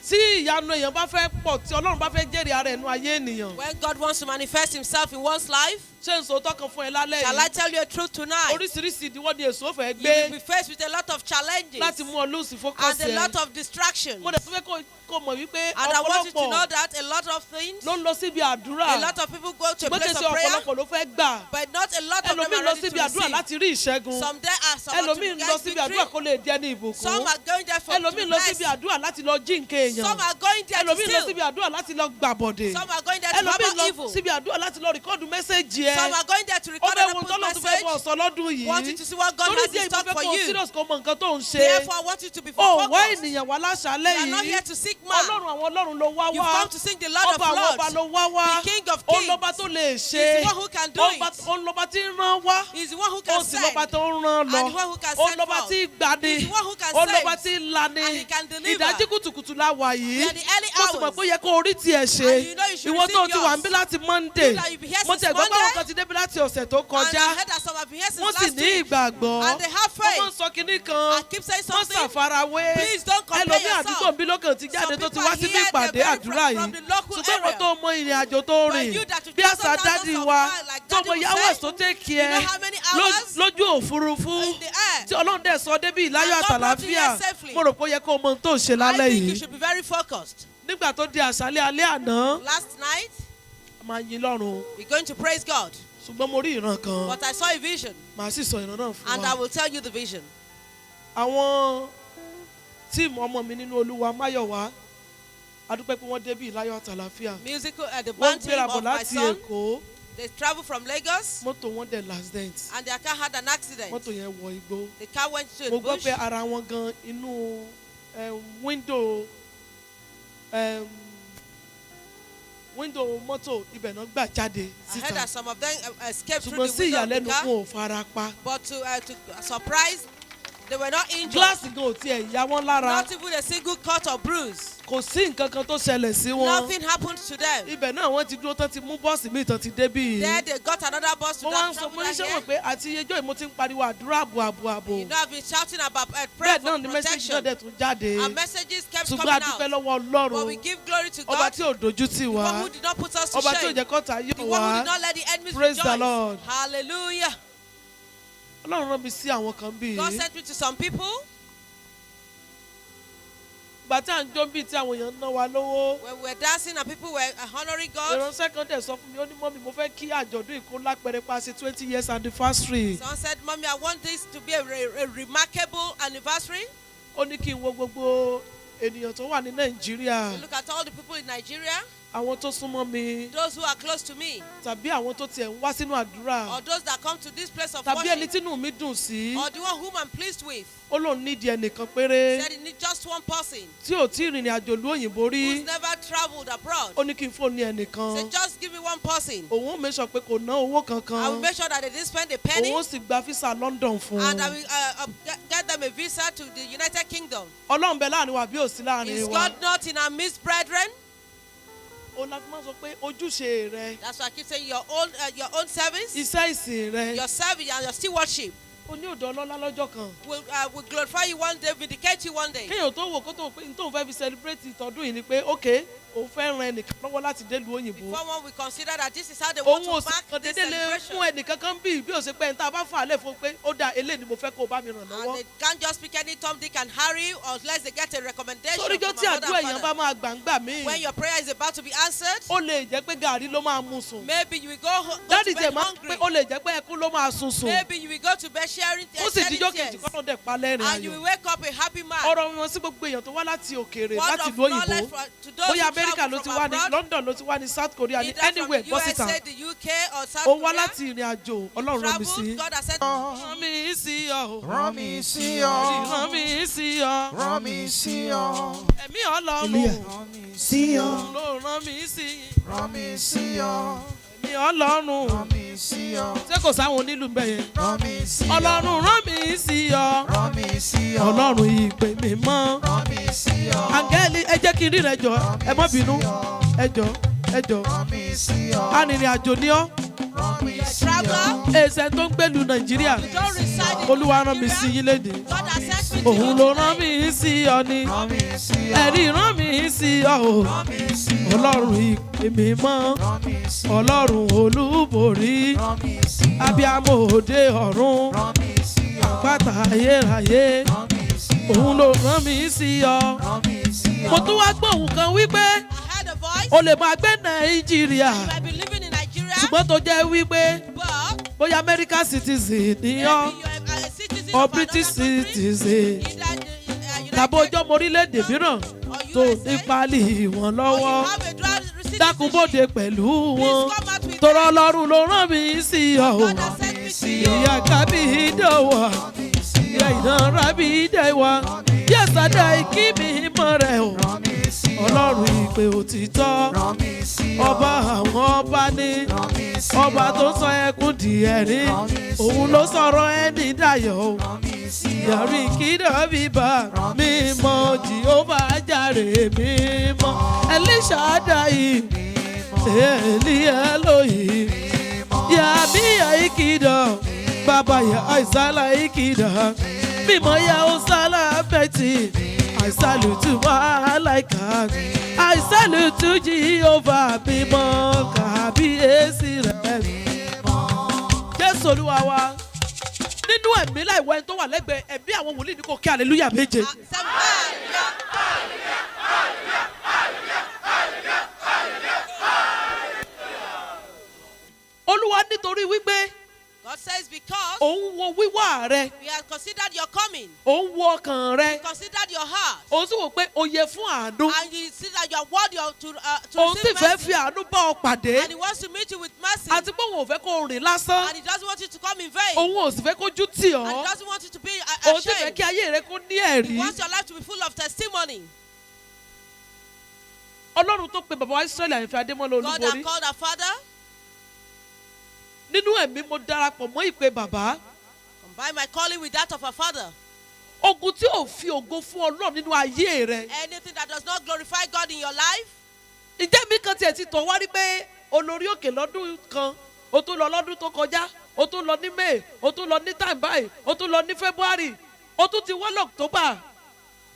Tí ìyanu èèyàn bá fẹ́ pọ̀, tí Ọlọ́run bá fẹ́ jẹ́rìí ara ẹnu ayé ènìyàn. when God wants to manifest himself in one's life, Ṣé n sòótọ́ kan fún ẹ lálẹ́ shall I yìí? tell you a truth tonight? Oríṣiríṣi ìdíwọ́ ni èso fẹ́ You gbé will be faced with a lot of challenges láti mú ọ lose focus and a ẹ. lot of distractions. Mo dẹ̀ tún fẹ́ kó mọ̀ wípé And I want you to know ọ̀pọ̀lọpọ̀ that a lot of things, ló ń lọ síbi àdúrà. a lot of people go to a Ṣùgbọ́n kì í place ṣe of prayer, ọ̀pọ̀lọpọ̀ ló fẹ́ gbà. but not a lot of them Ẹlòmíì are lọ ready to síbi àdúrà receive. láti rí ìṣẹ́gun. Some there are some are to Ẹlòmíì ń lọ get síbi victory. àdúrà kó lè di ẹni ìbùkún. Some are going there for to Ẹlòmíì be lọ síbi blessed. àdúrà láti lọ jí nǹkan èèyàn. Some are going there to Ẹlòmíì lọ steal. síbi àdúrà láti lọ gbàbọ̀dè. Some are going there there to Ẹlòmíì harbor lọ evil. síbi àdúrà láti lọ record message ẹ. Some are going there to Ó record fẹ́ other wo people's tọ́lọ́ tó fẹ́ bọ̀ message. sọ lọ́dún yìí. Want you to see what God Torí has díẹ̀ in stock ìmọ̀ fẹ́ for kó you. serious kó mọ nǹkan tó ń ṣe. Therefore, I want you to be Ó wá focused. ènìyàn wá láṣálẹ́ You are not yìí. here to seek man. Ọlọ́run àwọn ọlọ́run ló wá You've wá. come to sing the Lord of Ọba àwọn ọba Lords. ló wá wá. The King of Ó Kings. lọ́ba tó lè ṣe. He's the one who can do it. Ó lọ́ba tí ń rán wá. He's the one who Ó can sì lọ́ba send. tó ń rán lọ. And the one who can Ó send lọ́ba forth. tí ń gbani. He's the one who can Ó lọ́ba save. tí ń lani. And he can deliver. Ìdájí kùtùkùtù la wà yìí. We are the early Mo sì mọ̀ hours. pé ó yẹ kó orí tiẹ̀ ṣe. And you know you should Ìwọ tó receive ti wà yours. ń bí láti Monday. You that you've been here Mo since ti ẹ̀gbọ́n pé àwọn Monday. kan ti débi láti ọ̀sẹ̀ tó And I kọjá. heard that some have been here since Wọ́n sì last ní week. ìgbàgbọ́. And they have Wọ́n máa ń faith. sọ kinní kan. I keep saying Wọ́n something. ṣàfarawé. Please don't compare Ẹlòmíì yourself. àdúgbò mi lókàn ti jáde Some tó ti people wá are sínú here, ìpàdé they're very àdúrà from yìí. the local Ṣùgbọ́n ìwọ area. tó mọ ìrìn àjò tó But rìn you that you bí travel àṣà thousands dádì of wa miles, like tó Daddy mọ would ìyàwó say, tó tẹ́kì you ẹ know how many hours lójú òfurufú in the air. tí Ọlọ́run dẹ̀ sọ débí ìláyọ̀ And God brought you àtàlàáfíà here safely. mo rò pé ó yẹ kó o mọ ohun tó ń ṣe I lálẹ́ think you yìí. should be very focused. Nígbà tó di àṣálẹ́ alẹ́ àná Last night, a máa yin lọ́run we're going to praise God. ṣùgbọ́n mo rí ìran kan But I saw a vision, màá sì sọ ìran náà fún and I wa. will tell you the vision. Àwọn tíìmù ọmọ mi nínú Olúwa Máyọ̀wá a dúpẹ́ pé wọ́n débí ìláyọ̀ àtàlàáfíà. Musical, the Wọ́n band team gbéra bọ̀ of my láti son, Èkó they traveled from Lagos, mọ́tò wọn dẹ̀ l'accident and their car had an accident. mọ́tò yẹn wọ igbó. The car went to Mo a gbọ́ bush. pé ara wọn gan inú window window mọ́tò ibẹ̀ náà gbà jáde I heard síta that some of them escaped through ṣùgbọ́n the sí window of the ìyàlẹ́nu car, wọn ò fara pa. but to surprise, they were not injured. Gíláàsì gan ò tiẹ̀ ya wọ́n lára Not even a single cut or bruise. kò sí nǹkan kan tó ṣẹlẹ̀ sí wọn. Nothing happened to them. Ibẹ̀ náà wọ́n ti dúró tán ti mú bọ́ọ̀sì míì tán ti débí yìí. There they got another bus to Mo wá ń that sọ travel mo ní down sẹ́wọ̀n here. pé àti ijó yìí mo ti ń pariwo àdúrà àbò àbò àbò. You know, I've been shouting about prayer Bẹ́ẹ̀ for náà ni message náà protection. dẹ̀ tún jáde. And messages kept Ṣùgbọ́n coming a dúpẹ́ out. lọ́wọ́ But we Ọlọ́run give glory to ọba God, tí ò dojú tì the wá one who did not put us to ọba tí ò shame, jẹ́ kọ́ta yóò the one who wá. did not let the enemies Praise the rejoice. Lord. Hallelujah. Ọlọ́run rán mi sí àwọn kan bíi. God sent me to some people. Ìgbà tí à ń jó bíi tí àwọn èèyàn ń ná wa lówó. When we were dancing and people were honoring God, Ìránṣẹ́ kan dẹ̀ sọ fún mi ó ní mọ́mì mo fẹ́ kí àjọ̀dún ìkó lápẹ̀rẹ̀ pa ṣe 20 years anniversary. someone said, "Mommy, I want this to be a remarkable anniversary." Ó ní kí n wo gbogbo ènìyàn tó wà ní Nàìjíríà Look at all the people in Nigeria, àwọn tó súnmọ́ mi those who are close to me, tàbí àwọn tó tiẹ̀ ń wá sínú àdúrà or those that come to this place of tàbí ẹni worship, tínú mi dùn sí. or the one whom I'm pleased with. Ó lóun nídìí ẹnìkan péré Said he needs just one person tí ò tí ì rìnrìn àjò ìlú òyìnbó rí. who's never traveled abroad. Ó ní kí n fóònù ẹnìkan. Said, "Just give me one person. Òun ó make sure pé kò ná owó kankan. I will make sure that they didn't spend a penny, Òun ó sì gba físà London fún and I un. will get them a visa to the United Kingdom." Ọlọ́run bẹ láàrin wa bí ò sí láàrin Is wa. God not in our midst, brethren? Òun la fi máa sọ pé ojúṣe rẹ That's why I keep saying your own service, iṣẹ́ ìsìn rẹ your service, and your stewardship o ní ọ̀dọ̀ ọlọ́lá lọ́jọ́ kan. will glorify you one day, vindicate you one day. Kéèyàn tó wò kó tó pé n tóun fẹ́ fi celebrate ìtọ́dún yìí ni pé ok òun fẹ́ ran ẹnìkan lọ́wọ́ láti délùú òyìnbó. Before one, we consider that this is how they want Òun ò to sì mark kàn this déédéé lè celebration. fún ẹnìkan kan bí ó ṣe pé ẹni tá a bá fà á lẹ̀ fún pé ó dáa eléyìí ni mo fẹ́ kó o bá mi ràn And lọ́wọ́. they can't just pick any Tom, Dick, and Harry unless they get a recommendation Toríjọ́ from tí a mother àdúrà and èèyàn bá father. máa gbàǹgbà míì When your prayer is about to be answered, ó lè jẹ́ pé gàrí ló máa mu sùn. maybe you will go Dádì to tiẹ̀ bed máa ń hungry. pé ó lè jẹ́ pé ẹkún ló máa sun sùn. Maybe you will go to bed sharing, Ó sì shedding dijọ́ kejì tears. kọ́nà dẹ̀ pa lẹ́rìn And you ayọ̀. will wake up a happy man. Ọ̀rọ̀ wọn sí gbogbo èèyàn tó wá láti òkèèrè Word láti of ìlú knowledge òyìnbó to those bóyá who Amẹ́ríkà travel ló ti from wá ní abroad, London ló ti wá ní South Korea ní either from anywhere the bọ́ síta USA, the UK, or South ó wá Korea. láti ìrìn àjò Ọlọ́run rán mi sí. Traveled, God has sent. Rán mi sí ọ o. Rán mi sí ọ. Rán mi sí ọ. Rán mi sí ọ. Ẹ̀mí Ọlọ́run Rán mi sí ọ. ló rán mi sí. Rán mi sí ọ. Ẹ̀mí Ọlọ́run Rán mi sí ọ. ṣé kò sáwọn onílù ń bẹ̀ yẹn. Rán mi sí ọ. Ọlọ́run rán mi sí ọ. Rán mi sí ọ. Ọlọ́run ìpè mi mọ́. Rán mi sí ọ. Áńgẹ́lì ẹ jẹ́ kí n rí rẹ jọ ẹ má bínú ẹ jọ ẹ jọ Rán mi sí ọ. arìnrìn àjò ni ọ́ Rán mi sí ọ. Traveler, èsẹ̀ tó ń gbèlú Nàìjíríà you don't reside in Olúwa rán mi sí Nigeria. yín léde. God has sent me to Òun you ló rán tonight. mi sí ọ ni Rán mi sí ọ. ẹ̀rí rán mi sí ọ o Rán mi sí ọ. Ọlọ́run ìpè mi mọ́ Rán mi sí ọ. Ọlọ́run olúborí Rán mi sí ọ. abiyamọ òde ọ̀run Rán mi sí ọ. pátá ayérayé Rán mi sí ọ. òun ló rán mi sí ọ. Rán mi sí ọ. Mo tún wá gbóhùn kan wípé I heard a voice. o lè máa gbé Nàìjíríà You might be living in Nigeria, ṣùgbọ́n tó jẹ́ wípé but bóyá American citizen ni maybe ọ́ you are a citizen or of British another country, citizen either the, tàbí United ojú ọmọ orílẹ̀-èdè mìíràn or tó USA, ní pálí wọn or lọ́wọ́ you have a dual Dákun bóde pẹ̀lú wọn. Please come out with Tọrọ them. Ọlọ́run ló rán mi sí ọ o. God has sent me to you. Ìyá kábí ìdọ̀wà. Ìyá ìdánra bí ìdẹ̀wà. Yẹ́sàdá ìkí mi mọ̀ rẹ̀ o. Ọlọ́run ìpè òtítọ́. Ọba àwọn ọba ní. Ọba tó sọ ẹkún di ẹ̀rín. Òun ló sọ̀rọ̀ ẹni dayọ̀ o. Yàrá ìkídọ̀ bíbá mímọ́ Jèhófà jàre mímọ́. Ẹlíṣà dàí. Èlí Ẹlòyè. Yàmí àìkìdọ̀. Bàbá yà àìsàlà ìkìdọ̀. Mímọ́ yà ó sálà bẹ́tì. I salute to Malaika. I salute to Jehovah mímọ́ kàbíyèsí rẹ̀. Jésù Olúwa wa nínú ẹ̀mí láìwọ ẹni tó wà lẹ́gbẹ̀ẹ́ ẹ̀mí àwọn wòlíì ní kò kí hallelujah méje. Seven. Hallelujah. Olúwa nítorí wípé God says, because òun wo wíwá rẹ, we have considered your coming, òun wo ọkàn rẹ, considered your heart, òun sì wò pé o yẹ fún àánú, and you see that you are worthy of to òun sì receive fẹ́ mercy, fi àánú bá ọ pàdé, and He wants to meet you with mercy, àti pé òun ò fẹ́ kó o rìn lásán, and He doesn't want you to come in vain, òun ò sì fẹ́ kó jú tì and He ọ́, doesn't want you to be òun sì fẹ́ ashamed. kí ayé rẹ kó ní He ẹ̀rí. wants your life to be full of testimony. Ọlọ́run tó pe bàbá wa Ísírẹ́lì Àyànfẹ́ Adémọ́lá God Olúborí, that called our father, nínú ẹ̀mí mo darapọ̀ mọ́ ìpè bàbá. combine my calling with that of our father. Ogun tí ò fi ògo fún Ọlọ́run nínú ayé rẹ. Anything that does not glorify God in your life, Ǹjẹ́ mi kan tiẹ̀ ti tọ̀ wá rí pé olórí òkè lọ́dún kan, o tún lọ lọ́dún tó kọjá, o tún lọ ní May, o tún lọ ní time báyìí, o tún lọ ní February, o tún ti wá lọ́któbà.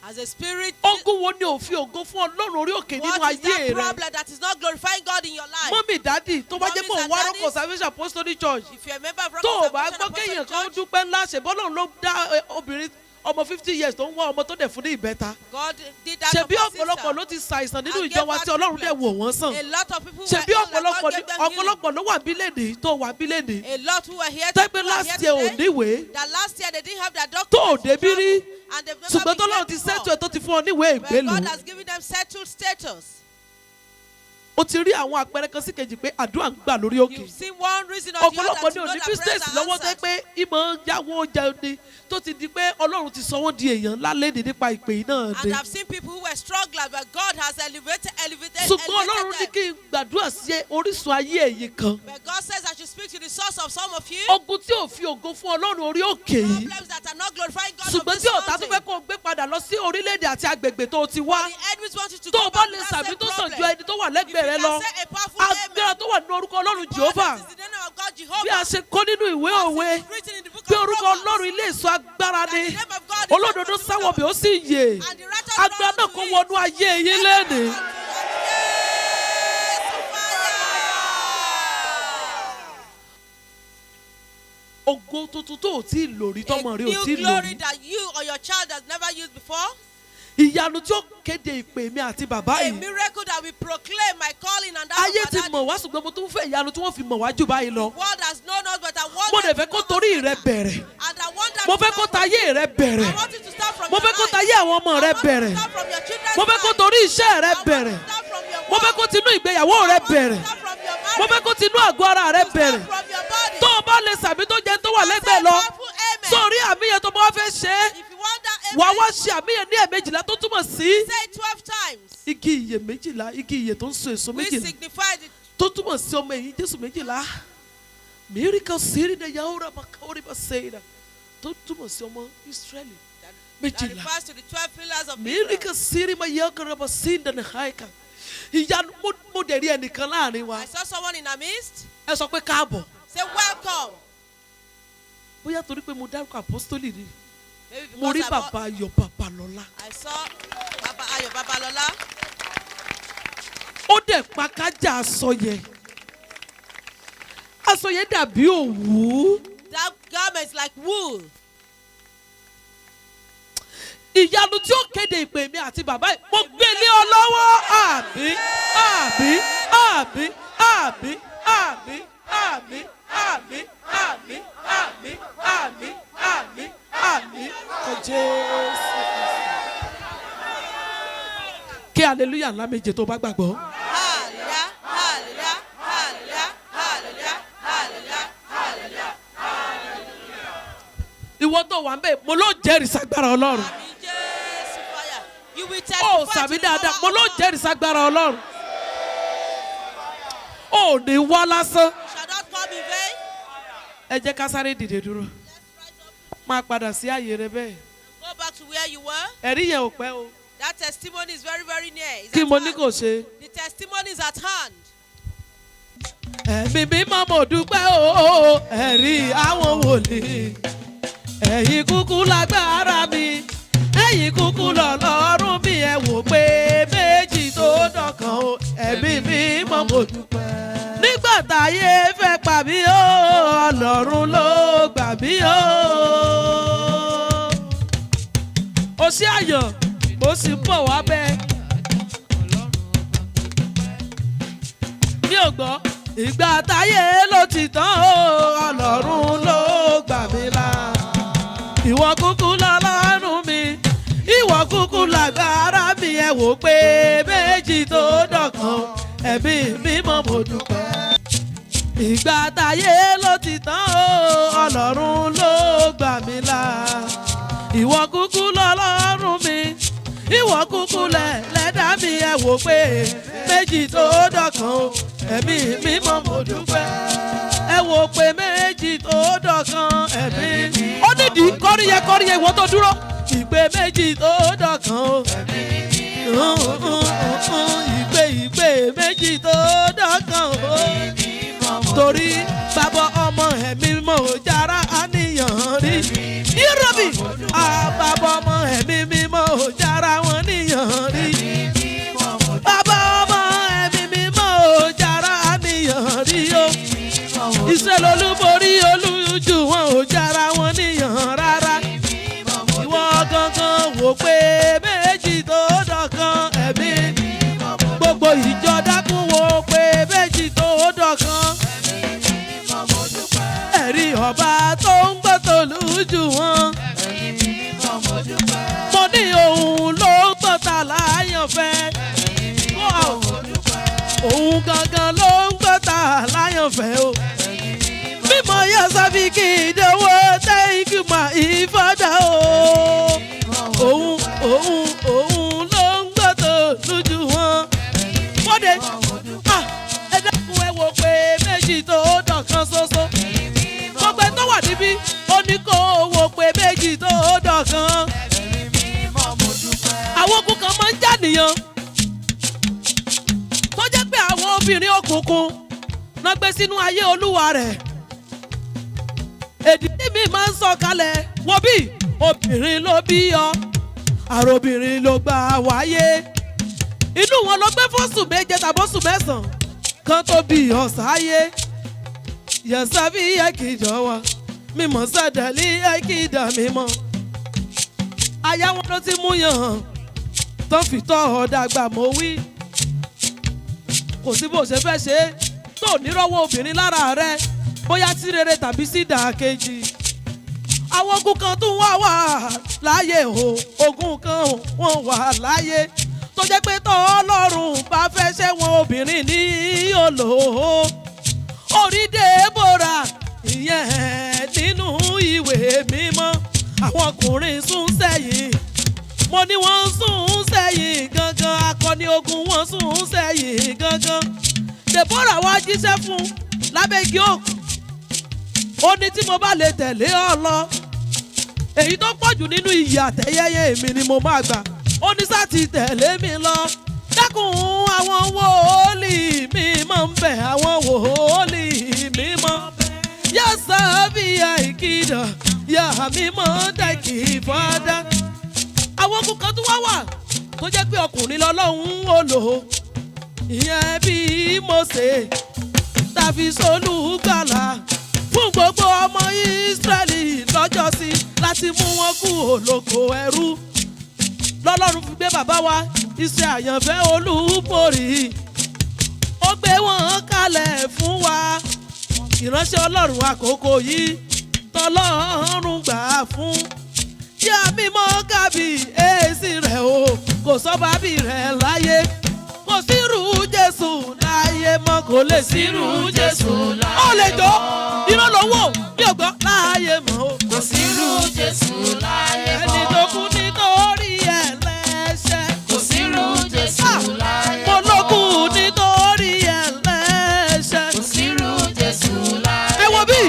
as a spirit, Ogun wo ni ò fi ògo fún Ọlọ́run orí òkè nínú what is ayé that rẹ? problem that is not glorifying God in your life? Mọ́mì dádì tó bá jẹ́ pé Mummies òun and wá Rock daddies. of Salvation Apostolic Church If you're a member of Rock tó o of bá Salvation gbọ́ kéèyàn Apostolic kan Church, dúpẹ́ ńlá ṣèbọ́lọ́run ló dá obìnrin ọmọ 50 years tó ń wá ọmọ tó dẹ̀ fún ní ìbẹ́ta. God did that Ṣebí of our sister. ọ̀pọ̀lọpọ̀ ló ti ṣàìsàn nínú And ìjọ wa gave tí Ọlọ́run dẹ̀ her wò wọ́n sàn. A lot of people were Ṣebí ill and God ọ̀pọ̀lọpọ̀ gave them healing. ọ̀pọ̀lọpọ̀ ló wà bílẹ̀dì tó wà bílẹ̀dì. A lot who were here, Tẹ́gbẹ́ who are last here year ò today, níwèé that last year they didn't have their tó ò documents débí rí. and they've never Ṣùgbọ́n been tọ́lọ́run here ti before. sẹ́tù ẹ̀ tó ti fún ọ níwèé But ìgbélú. God has given them settled status. O ti rí àwọn àpẹẹrẹ kan sí kejì pé àdúrà ń gbà lórí òkè. You've seen one reason or the other Ọ̀pọ̀lọpọ̀ to ní know òní that prayers business are lọ́wọ́ tẹ́ answered. pé ìmọ̀ ń yáwó jẹun ni tó ti di pé Ọlọ́run ti sọ wọ́n di èèyàn ńlá léde nípa ìpè yìí náà And ni. I've seen people who were struggling, but God has elevated, Ṣùgbọ́n Ọlọ́run ní elevated them. kí n gbàdúrà sí orísun ayé ẹ̀yin kan. But God says I should speak to the source of some of you. Ogun tí ò fi ògo fún Ọlọ́run orí òkè yìí. Problems that are not glorifying God of Ṣùgbọ́n this tí ọ̀tá tún mountain. fẹ́ kó o gbé padà lọ sí orílẹ̀-èdè àti agbègbè tó o ti wá. The enemies want you to Tó go o bá back lè to that sàmì same tó sàn ju problem. ẹni tó wà If lẹ́gbẹ̀ẹ́ you rẹ can lọ. say a powerful Agbára amen. tó wà nínú orúkọ Ọlọ́run Power Jèhófà. that is in the name of God, Jehovah. Bí a ṣe kọ́ nínú ìwé As òwe it is written in the book pé of orúkọ Proverbs, Ọlọ́run ilé ìṣọ́ agbára that ni. the name of God is Olódodo a sáwọ̀ bí ó sì yè. And the righteous Agbára run náà unto kó it. wọnú ayé yín lẹ́nìí. Yes, fire. Ògo tuntun tó o tí ì lò rí tọmọ A rí o new tí ì lò glory rí. that you or your child has never used before. Ìyanu tí ó kéde ìpè mi àti bàbá A yìí. miracle that will proclaim my calling and that Ayé of ti my daddy. mọ̀ wá ṣùgbọ́n mo tún fẹ́ ìyanu tí wọ́n fi mọ̀ wá jù báyìí lọ. World has known us, but I want Mo them dẹ̀ fẹ́ to kó know us torí rẹ better. bẹ̀rẹ̀. And I want that Mo to fẹ́ kó start from tayé rẹ bẹ̀rẹ̀. I want you to start from Mo your fẹ́ kó life. tayé àwọn ọmọ I rẹ want you to bẹ̀rẹ̀. start from your children's Mo fẹ́ kó life. torí iṣẹ́ rẹ I want you to bẹ̀rẹ̀. start from your Mo fẹ́ work. kó tinú ìgbéyàwó I rẹ want you to bẹ̀rẹ̀. start from your Mo fẹ́ marriage. kó tinú àgọ́ ara rẹ To start bẹ̀rẹ̀. from your body. Tó o bá lè sàmì tó jẹ tó wà Say lẹ́gbẹ̀ẹ́ lọ. powerful amen. Sórí àmì yẹn tó bá wá fẹ́ ṣe é. If you want that amen, Wàá wá ṣe àmì yẹn ní ẹ̀ẹ̀mejìlá tó túmọ̀ sí. say it 12 times. Igi ìyè 12, igi ìyè tó ń so èso Which 12. signify the Tó túmọ̀ sí ọmọ ẹ̀yìn Jésù 12. Mìíríkà sírí ni Yahoo Makori Baseira. Tó túmọ̀ sí ọmọ Ísírẹ́lì that 12. refers to the 12 pillars of Israel. Mìíríkà sírí ma Yahoo Basinda ní Haika. Ìyanu mo dẹ̀ rí ẹnìkan láàrin wa. I saw someone in our midst. Ẹ sọ pé káàbọ̀. Say welcome. Bóyá torí pé mo dárúkọ àpọ́stólì ni. Maybe Mo rí because I, bàbá Ayọ̀ Babalọ́lá. I saw Baba Ayo Babalola. Ó dẹ̀ pa kájà aṣọ yẹn. Aṣọ yẹn dàbí òwú. That garment is like wool. Ìyanu tí ó kéde ìpè mi àti bàbá yìí mo gbé lé ọ lọ́wọ́. Àmín, àmín, àmín, àmín, àmín, àmín, àmín, àmín, àmín, àmín, àmín, àmín kọ Jésù Kristi. Kí hallelujah ńlá méje tó bá gbàgbọ́. Hallelujah. Ìwọ tó wà ń bẹ̀, mo ló jẹ́rìí sagbára Ọlọ́run. Àmín Jésù fire. You will Ó testify to sàmì the dáadáa, power mo of ló God. jẹ́rìí sagbára Ọlọ́run. Ó ní wá lásán. You shall not come in vain. Ẹ jẹ́ ká sáré dìde dúró. Let's rise up. Máa padà sí àyè rẹ bẹ́ẹ̀. Go back to where you were. Ẹ̀rí yẹn ò pẹ́ o. That testimony is very, very near. It's Kí at mo ní hand. kò ṣe. The testimony is at hand. Ẹ̀mí mímọ́, mo dúpẹ́ o, ẹ̀rí àwọn wòlíì. Ẹ̀yin kúkú lágbára mi, ẹ̀yin kúkú lọ́lọ́run mi. Ẹ wò pé méjì tó dọ̀kan o, ẹ̀mí mímọ́, mo dúpẹ́. Nígbà táyé fẹ́ pa mí o, Ọlọ́run ló gbà mí o. O ṣé àyàn, mo sì ń bọ̀ wá bẹ́ẹ̀. Mi ò gbọ́. Ìgbà táyé ló ti tán o, Ọlọ́run ló gbà mí là. Ìwọ kúkú lọ́lọ́run mi, ìwọ kúkú lágbára mi. Ẹ wò pé méjì tó dọ̀kan, ẹ̀mí mímọ́, mo dúpẹ́. Ìgbà táyé ló ti tán o, Ọlọ́run ló gbà mí là. Ìwọ kúkú lọ́lọ́run mi, ìwọ kúkú lẹ̀ lẹ́dá mi. Ẹ wò pé méjì tó dọ̀kan o, ẹ̀mí mímọ́, mo dúpẹ́. Ẹ wò pé méjì tó dọ̀kan, ẹ̀mí. Ó nídìí kọ́ríyẹ kọ́ríyẹ, ìwọ tó dúró. Ìpè méjì tó dọ̀kan o, ìpè méjì tó dọ̀kan o, torí bàbá, ọmọ, ẹ̀mí mímọ́ ò jára àníyàn rí. Yírọ̀bì, bàbá, ọmọ, ẹ̀mí mímọ́ ò jára wọn níyàn rí. Bàbá, ọmọ, ẹ̀mí mímọ́ ò jára àníyàn rí o. Iṣẹ́ lolúborí olújú wọn ò jára wọn níyàn rárá. Ìwọ gangan wò pé méjì tó dọ̀kan, ẹ̀mí. Gbogbo ìjọ dákún, wò pé méjì tó dọ̀kan, ẹ̀rí ọba tó ń gbọ́ tòlújù wọn. Mo ní òun ló ń gbọ́ ta láyànfẹ́. Go out. Òun gangan ló ń gbọ́ ta láyànfẹ́ o. Mímọ yóò sábì kí ìdánwò, thank you my father o. Òun ló ń gbọ́ tòlújù wọn. Bọ́dé, ah, ẹ dákun, ẹ wò pé méjì tó dọ̀kan ṣoṣo. Gbogbo ẹ tó wà níbí, ó ní kó o wò pé méjì tó dọ̀kan. Àwọn ogun kan máa ń já nìyàn tó jẹ́ pé àwọn obìnrin òkùnkùn náà gbé sínú ayé olúwa rẹ̀. Èdè tí mi máa ń sọ kalẹ̀, wo bí obìnrin ló bí ọ, àròbìnrin ló gbà wáyé, inú wọn ló gbé fóṣù 7 tàbóṣù 9 kan tó bí ọ sáyé. Yẹ̀sàbí yẹ kì í jọ wa mímọ́ sàdálí yẹ kì í dà mímọ́. Aya wọn ló ti mú yàn tán fi tọ́ ọ dàgbà. Mọ́ wí kò sí bó ṣe fẹ́ ṣe é tó nírọ́wọ́ obìnrin lára rẹ, bóyá sí rere tàbí sí ìdàkejì. Àwọn ogun kan tún wà láàyè o, ogun kan wọ́n wà láàyè tó jẹ́ pé tọ́ Ọlọ́run bá fẹ́ ṣẹ́wọ̀n, obìnrin ní òlò. Orí Débórà ìyẹn nínú ìwé mímọ́, àwọn ọkùnrin sún sẹ́yìn. Mo ní wọ́n sún sẹ́yìn gangan, akọni ogun wọ́n sún sẹ́yìn gangan. Deborah wá jíṣẹ́ fún lábẹ́ igi òkú, ó ní tí mo bá lè tẹ̀lé ọ lọ, èyí tó pọ̀jù nínú iyì àtẹ̀yẹyẹ èmi ni mo máa gbà. Ó ní sá ti tẹ̀lé mi lọ. Dákun, àwọn wòlíì mi máa ń bẹ̀, àwọn wòlíì mi mọ́ yàtọ̀ bí àìkìdọ̀ yà mí mọ́ dẹ́kì fọ́dá. Àwọn ogun kan tó wá wà tó jẹ́ pé ọkùnrin lọ́lọ́run ó lò ó, ìyẹn bí Mósè tàbí sólùgbàlà fún gbogbo ọmọ Ísírẹ́lì lọ́jọ́sí láti mú wọn kú olóko ẹrú, lọ́lọ́run fi gbé bàbá wa iṣẹ́ àyànfẹ́ olúborí, ó gbé wọn kalẹ̀ fún wa, ìránṣẹ́ Ọlọ́run àkókò yìí tọ́lọ́run gbà fún yá mímọ́ kábí èsì rẹ̀ o. Kò sọ́ba bí rẹ̀ láyé, kò sírú Jésù láyé mọ́, kò lè sírú Jésù láyé. Ó lè jọ iná lọ́wọ́ bí ọgbọ́n láyé mọ́ o. Kò sírú Jésù láyé mọ́. Ẹni tó kú nítorí ẹlẹ́ṣẹ̀. Kò sírú Jésù láyé Mo mọ́. ló kú nítorí ẹlẹ́ṣẹ̀. Kò sírú Jésù láyé Ẹ wo bí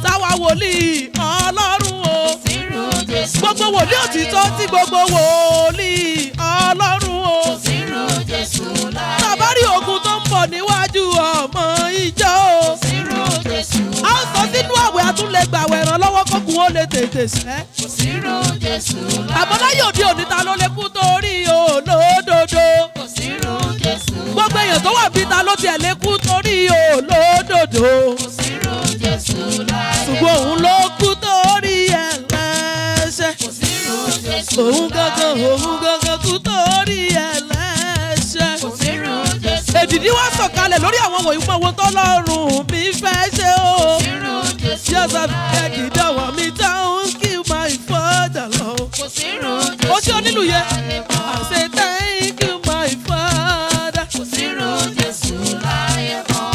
táwa wòlíì Ọlọ́run o. Kò sírú Jésù Gbogbo wòlíì òtítọ́ tí gbogbo wòlíì Ọlọ́run o. Kò sírú Jésù láyé Tàbárí ogun tó ń bọ̀ níwájú ọmọ ìjọ o. Kò sírú Jésù A ó sọ sínú àwẹ̀ àtúnlẹ̀gbàwẹ̀ ìrànlọ́wọ́ kókun ó lè tètè ṣẹ́. Kò sírú Jésù láyé Àmọ́ láyé òde òní ta ló lè kú torí olódodo. Kò sírú Jésù Gbogbo èèyàn tó wà bí ta ló tiẹ̀ lè kú torí olódodo. Kò sírú Jésù láyé Ṣùgbọ́n òun ló kú torí ẹlẹ́ṣẹ̀. Kò sírú Jésù Òun gangan òun gangan kú torí ẹlẹ́ṣẹ̀. Kò sírú Jésù Èdìdí wá sọ̀kalẹ̀ lórí àwọn wọ̀nyí fún àwọn tọ́lọ́run mi fẹ́ ṣe o. sírú Jésù Joseph kẹ́kì dọ̀wọ́ mi down kill my father lọ. Kò sírú Ó Jésù ṣe onílù yẹn. láyé mọ́. I say thank you my father. Kò sírú Jésù láyé mọ́.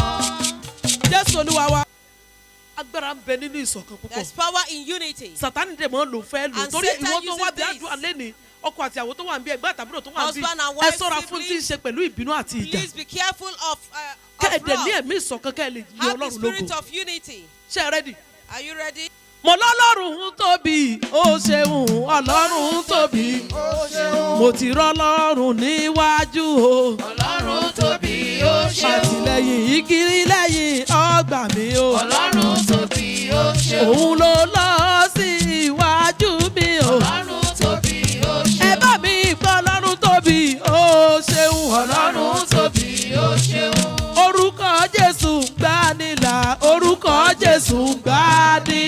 Jésù Olúwa wa. Agbára ń bẹ nínú ìṣọ̀kan púpọ̀. There's power in unity. Sátánì dẹ̀ mọ́ ló fẹ́ lò And torí Satan ìwọ tó wá uses bí this. àdúrà lẹ́ni ọkọ àti àwọn tó wà ń bí ẹgbẹ́ àtàbúrò tó wà ń bí Husband and ẹ wife, sọ́ra fún tí ń siblings. ṣe pẹ̀lú ìbínú àti ìjà. Please be careful of Kẹ́ẹ̀dẹ̀ ní wrath. ẹ̀mí ìṣọ̀kan kẹ́ẹ̀ lè yí Have the Ọlọ́run spirit lógo. of unity. Ṣé ẹ rẹ́dì? Are you ready? Mo lọ́lọ́run tóbi, ó ṣeun, Ọlọ́run tóbi. Mo ti rọ́lọ́run níwájú o. Ọlọ́run tóbi ó ṣeun. Àtìlẹ́yìn igi lẹ́yìn ọgbà mi o. Ọlọ́run tóbi ó ṣeun. Òun ló lọ sí iwájú mi o. Ọlọ́run tóbi ó Ẹ ṣeun. bá mi gbọ́ Ọlọ́run tóbi, ó ṣeun, Ọlọ́run. Ọlọ́run tóbi ó ṣeun. Orúkọ Jésù gbanilà, orúkọ Jésù gbani.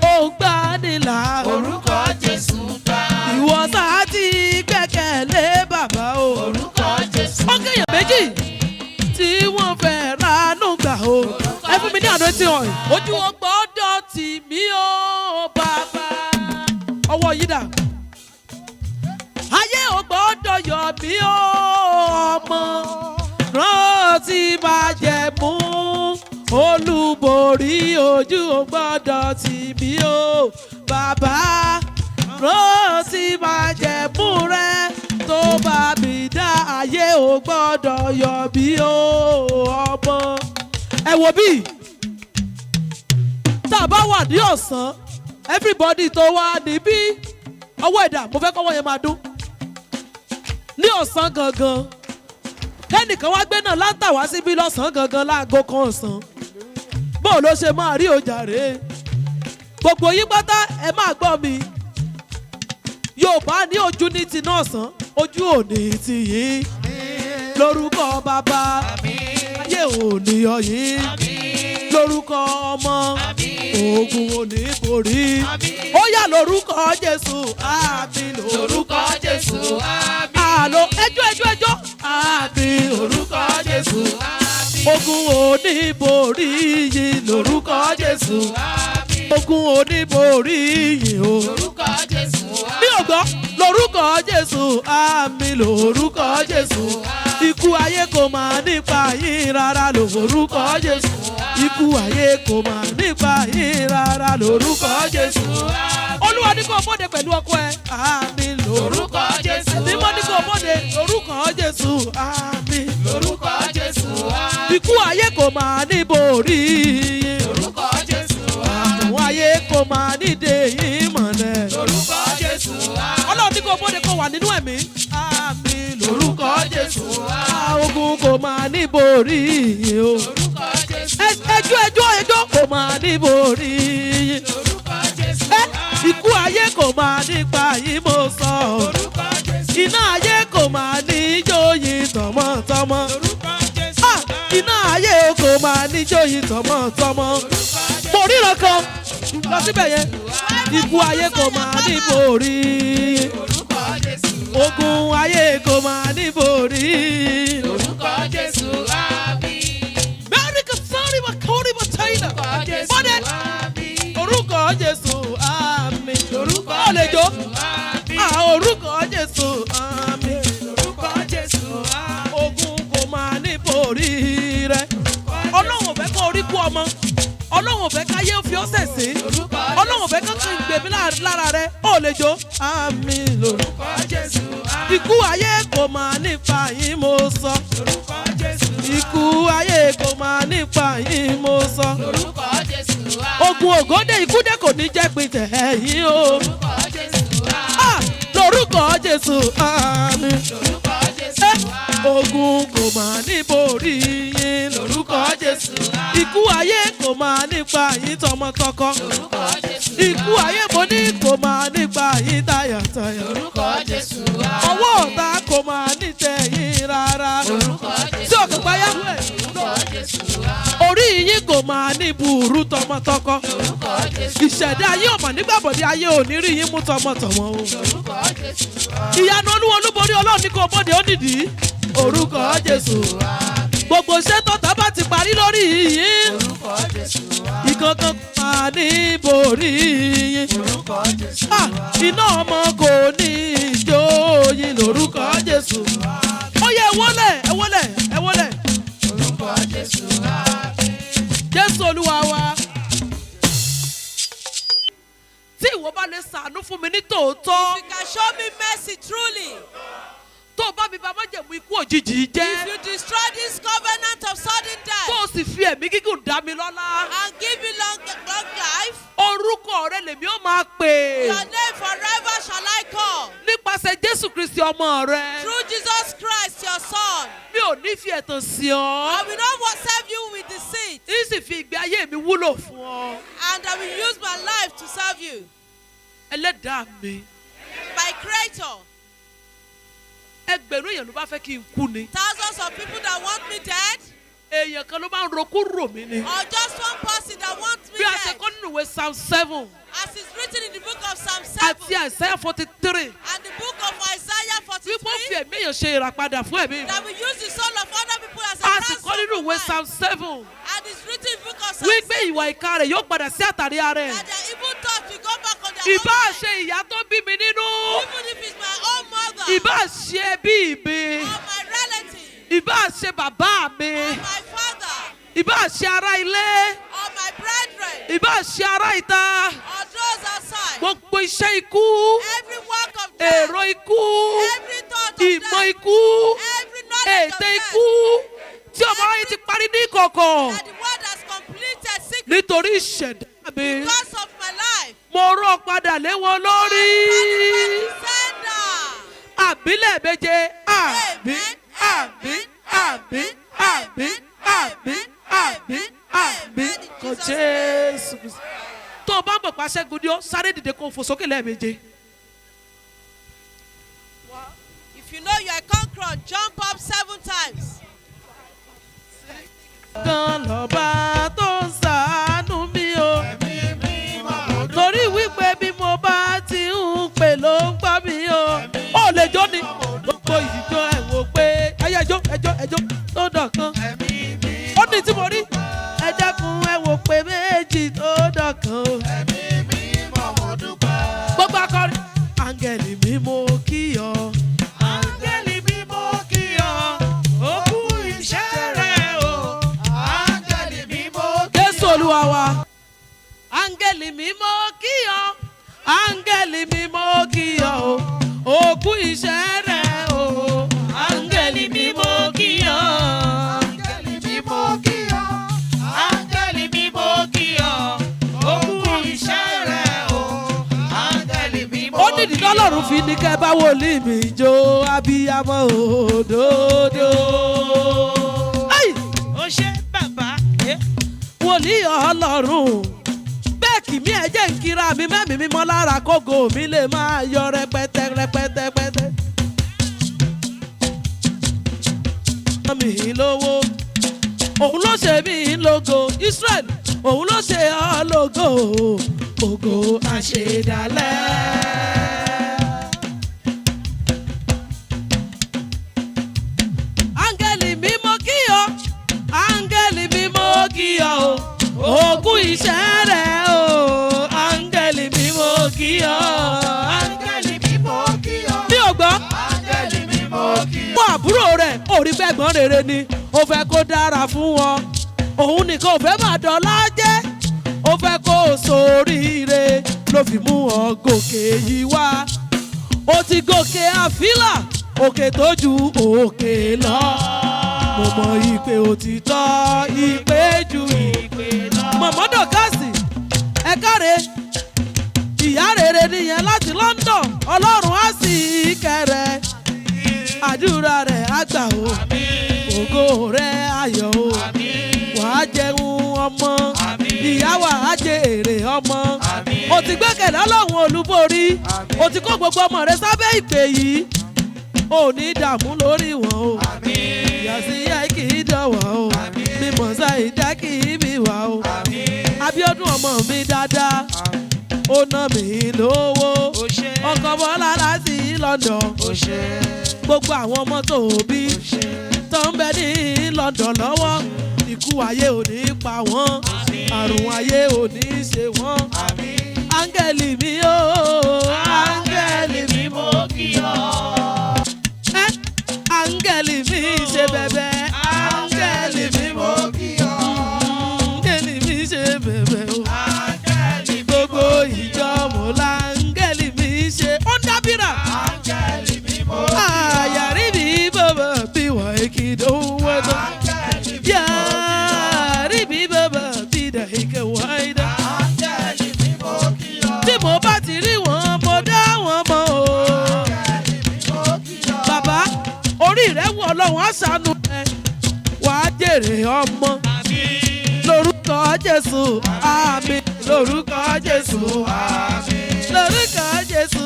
Ó gbanilà. Orúkọ Jésù gbà. Ìwọ sáà ti gbẹ́kẹ̀lé bàbá o. Orúkọ Jésù Ó kéèyàn méjì tí wọ́n fẹ́ ránú gbà o. Ẹ fún mi ní àná tí hàn yìí. Ojú wọn gbọ́dọ̀ tì mí o bàbá. Ọwọ́ yìí dà. Ayé ò gbọ́dọ̀ yọ̀ mí o ọmọ. Rántí máa jẹ mú olúborí ojú ò gbọ́dọ̀ tì mí o bàbá. Rántí máa jẹ mú rẹ tó bá mi dá ayé ò gbọ́dọ̀ yọ̀ mí o ọmọ. Ẹ wo bí tá a bá wà ní ọ̀sán everybody tó wà níbí ọwọ́ ẹ̀dá mo fẹ́ kọ́wọ́ yẹn máa dún ní ọ̀sán gangan kẹ́nìkan wá gbé náà láǹtà wá síbí lọ́sàn-án gangan láago kan ọ̀sán bó ló ṣe máa rí ọjà rèé gbogbo yín pátá ẹ máa gbọ́ mi Yorùbá ní ojú ní ti náà sàn ojú òní ti yín lórúkọ bàbá ayé òní ọyìn lórúkọ ọmọ ogun òní borí ó yá lórúkọ Jésù àmín Lórúkọ Jésù àmín. Àlọ́ ẹjọ́ ẹjọ́ ẹjọ́ àmín Lórúkọ Jésù àmín. Ogun òní borí yìí lórúkọ Jésù Àmín. Ogun òní borí yìí o Lórúkọ Jésù mi ò gbọ́ lórúkọ Jésù àmín lórúkọ Jésù ikú ayé kò máa nípa yín rárá lórúkọ Jésù ikú ayé kò máa nípa yín rárá lórúkọ Jésù Olúwa ní kò bóde pẹ̀lú ọkọ ẹ àmín Lórúkọ Jésù mímọ́ ní kò bóde lórúkọ Jésù àmín Lórúkọ Jésù àmín. ikú ayé kò máa ní borí yín Lórúkọ Jésù àmín. àwọn ayé kò máa ní dè yín mọ́lẹ̀. Lórúkọ Jésù àmín. Ọlọ́run ní kò bóde kò wà nínú ẹ̀mí. Àmín lórúkọ Jésù. Ogun kò máa ní borí yín o. Lórúkọ Jésù Ẹjọ́ ẹjọ́ ẹjọ́ kò máa ní borí yín. Lórúkọ Jésù Ẹ ikú ayé kò máa nípa yín mo sọ. Lórúkọ Jésù Iná ayé kò máa ní jóyin tọmọtọmọ. Lórúkọ Jésù Ah, iná ayé kò máa ní jóyin tọmọtọmọ. Mo ríran kan lọ síbẹ̀ yẹn. Ikú ayé kò máa ní borí yín. Lórúkọ Jésù Ogun ayé kò máa ní borí. Lórúkọ Jésù àmín. Mẹ́ríkà sáré wà kórè wà China. Lórúkọ Jésù Bọ́dẹ̀ àmín. orúkọ Jésù àmín. Lórúkọ Ọ̀lẹ́jọ́ Jésù àmín. orúkọ Jésù àmín. Lórúkọ Jésù àmín. Ogun kò máa ní borí rẹ̀. Ọlọ́run ò fẹ́ kó orí kú ọmọ. Ọlọ́run ò fẹ́ káyé fi ọ́ sẹ̀sìn. Ọlọ́run ò fẹ́ kó gbèmí lára rẹ ó lè jó. Àmín lórúkọ Jésù àmín. Ikú ayé kò máa nípa yín mo sọ. Lórúkọ Jésù Ikú ayé kò máa nípa yín mo sọ. Lórúkọ Jésù àmín. Ogun ògòdè ikúdé kò ní jẹ́ pin tẹ̀ ẹ̀yìn o. Lórúkọ Jésù Ah, lórúkọ Jésù àmín. Lórúkọ Jésù Eh, ogun kò máa ní borí yín lórúkọ Jésù. Ikú ayé kò máa nípa yín tọmọtọkọ. Lórúkọ Jésù Ikú ayé mo ní kò máa nípa yín tayàtayà. Lórúkọ Jésù Ọwọ́ ọ̀tá kò máa ní tẹ̀yìn rárá. Lórúkọ Jésù Tí ọkàn payá. Lórúkọ Jésù Orí yín kò máa ní burú tọmọtọkọ. Lórúkọ Jésù Ìṣẹ̀dá ayé ò mà nígbàbọ̀dé ayé ò ní rí yín mú tọmọtọmọ o. Lórúkọ Jésù Ìyanu Olúwa olúborí Ọlọ́run ní kò bóde ó nìdí. Orúkọ Jésù. Gbogbo iṣẹ́ tọ́ta bá ti parí lórí yín. Lórúkọ Jésù Ìkankan máa ní borí yín. Lórúkọ Jésù Ah, iná ọmọ kò ní jó yín lórúkọ Jésù. Ó yẹ ẹ wólẹ̀ ẹ wólẹ̀ ẹ wólẹ̀. Lórúkọ Jésù Jésù Olúwa wa. Tí ìwọ bá lè ṣàánú fún mi ní tòótọ́, If you can show me mercy truly, tó o bá mi bá májẹ̀mú ikú òjijì if jẹ́, you destroy this covenant of sudden tó death o sì fi ẹ̀mí gígùn dá mi lọ́lá, and give me long, long life, orúkọ rẹ lèmi ó máa pè your name forever shall I call. nípasẹ̀ Jésù Kristi ọmọ rẹ. Through Jesus Christ, your Son. Mi ò ní fi ẹ̀tàn sí ọ, I will not serve you with deceit, n sì fi ìgbé ayé mi wúlò fún ọ. and I will use my life to serve you. Ẹlẹ́dàá mi, My Creator, ẹgbẹ̀rún èèyàn ló bá fẹ́ kí n kú ni. thousands of people that want me dead, Èèyàn kan ló máa ń rokú rò mí ni. or just one person that wants me Bí a ṣe dead, kọ́ nínú ìwé Psalm 7 as is written in the book of Psalm 7 àti Isaiah 43 and the book of Isaiah wípé ó fi 43, ẹ̀mí èèyàn ṣe ìràpadà fún ẹ̀mí mi. that we use the soul of other people as a A sì ransom kọ́ nínú for ìwé mine. Psalm 7 And it's written in the book of Psalm wípé 7 ìwà ìka rẹ̀ yóò padà sí àtàrí ara ẹ̀. that their evil thoughts will go back on their own Ìbá head. ṣe ìyá tó bí mi nínú. Even if it's my own mother Ìbá ṣe ẹbí mi. or my relative Ìbá ṣe bàbá mi. or my father Ìbá ṣe ará ilé. or my brethren Ìbá ṣe ará ìta. or those outside. Gbogbo iṣẹ́ ikú. Every work of death, Èrò ikú. every thought of Ìmọ̀ death, ikú. every knowledge of Ète death ikú. Tí ọmọ aráyé ti parí ní ìkọ̀kọ̀. that the world has completed secretly Nítorí ìṣẹ̀dá mi. because of my life. Mo rán padà lé wọn lórí. Sender. Àbílẹ̀ méje. Àmín àmín àmín àmín àmín àmín àmín kò Jésù Kristi. Tó o bá mọ̀ pa ṣẹ́gun ni ó sáré dìde kó o fò sókè lẹ́ẹ̀méje. If you know you are a conqueror, jump up seven times. Kan lọ́ba tó ń ṣàánú mi o. Torí wípé bí mo bá ti ń pè ló ń gbọ́ mi o. Ó lè jó ni. Gbogbo ìjọ ẹ̀ wò pé ẹyẹ ẹjọ́ ẹjọ́ ẹjọ́ tó dọ̀kan. Ó ní tí mo rí. Ẹ dẹ́kun ẹ wò pé méjì tó dọ̀kan o. Gbogbo akọrin. Áńgẹ̀lì mi mo kí ọ. Áńgẹ́lì mi mo kí ọ, ó kú iṣẹ́ rẹ̀ o. Áńgẹ́lì mi mo kí ọ. Jésù Olúwa wa. Áńgẹ́lì mi mo kí ọ, áńgẹ́lì mi mo kí ọ o, òkú iṣẹ́ rẹ̀ o. Áńgẹ́lì mi mo kí ọ. Áńgẹ́lì mi mo kí ọ, áńgẹ́lì mi mo kí ọ, ó kú iṣẹ́ rẹ̀ o. Áńgẹ́lì mi mo Ó ní kí ìdí ọ. tọ́lọ́run fi ní kẹ́ bá wòlíì mi jó abiyamọ òdodo. Ẹ́ì! Ó ṣé bàbá. Wòlíì Ọlọ́run bẹ́ẹ̀ kì mí ẹ jẹ́ ń kíra mi mẹ́mìí mímọ́ lára kógo mi lè máa yọ rẹpẹtẹ rẹpẹtẹ pẹtẹ. Mi lówó òun ló ṣe mí lógo Israel òun ló ṣe ọ́ lógo ògo àṣedálẹ̀. Áńgẹ́lì mi mo kí ọ, áńgẹ́lì mi mo kí ọ o, òkú iṣẹ́ rẹ̀ o, áńgẹ́lì mi mo kí ọ. Áńgẹ́lì mi mo kí ọ. Mi ò gbọ́. Áńgẹ́lì mi mo kí ọ. Fún àbúrò rẹ̀, orí fẹ́gbọ́n rere ni, ó fẹ́ kó dára fún wọn. Òun nìkan ò fẹ́ máa dọ̀la jẹ́, ó fẹ́ kó o ṣoríire. ló fi mú ọ gòkè yìí wá. Ó ti gòkè àfílà, òkè tó ju òkè lọ. Mo mọ ìpè òtítọ́, ìpè ju ìpè lọ. Mọ̀mọ́ Dọ̀kásì, ẹ káre, ìyá rere nìyẹn láti London, Ọlọ́run á sì kẹrẹ. Àdúrà rẹ̀ á gbà o, ògo rẹ̀ ayọ̀ o, wàá jẹun ọmọ, ìyá wàá jẹ èrè ọmọ. O ti gbẹ́kẹ̀lé Ọlọ́run olúborí, o ti kó gbogbo ọmọ rẹ sábẹ́ ìpè yìí, o ní dààmú lórí wọn o. Ìyá sí ìyá kì í dọ̀wọ́ o, mímọ̀ sáìdá kì í bí wà o. Abíọ́dún ọmọ mi dáadáa, ó ná mi lówó, ọkọ̀ Bọ́lá láti London. Gbogbo àwọn ọmọ tó bí tó ń bẹ ní London lọ́wọ́, ikú ayé ò ní pa wọ́n, àrùn ayé ò ní ṣe wọ́n. Áńgẹ́lì mi ó, áńgẹ́lì mi mo kí ọ. Áńgẹ́lì mi ṣe bẹ̀bẹ̀, áńgẹ́lì mi mo kí ọ. Áńgẹ́lì mi ṣe bẹ̀bẹ̀ o. Gbogbo ìjọ mo láńgẹ́lì mi ṣe. Ó ń dábìrà. Àyàrí mi bàbá bí wọ́n èkìdó wọ́dọ̀. Yàrí mi bàbá bí dàíkẹ́ wáyé. Tí mo bá ti rí wọn, mo dá wọn mọ̀ o. Bàbá, orí rẹ̀ wọ Ọlọ́run á ṣàánú ẹ. Wàá jèrè ọmọ. Lórúkọ Jésù, àmín. Lórúkọ Jésù, àmín. Lórúkọ Jésù,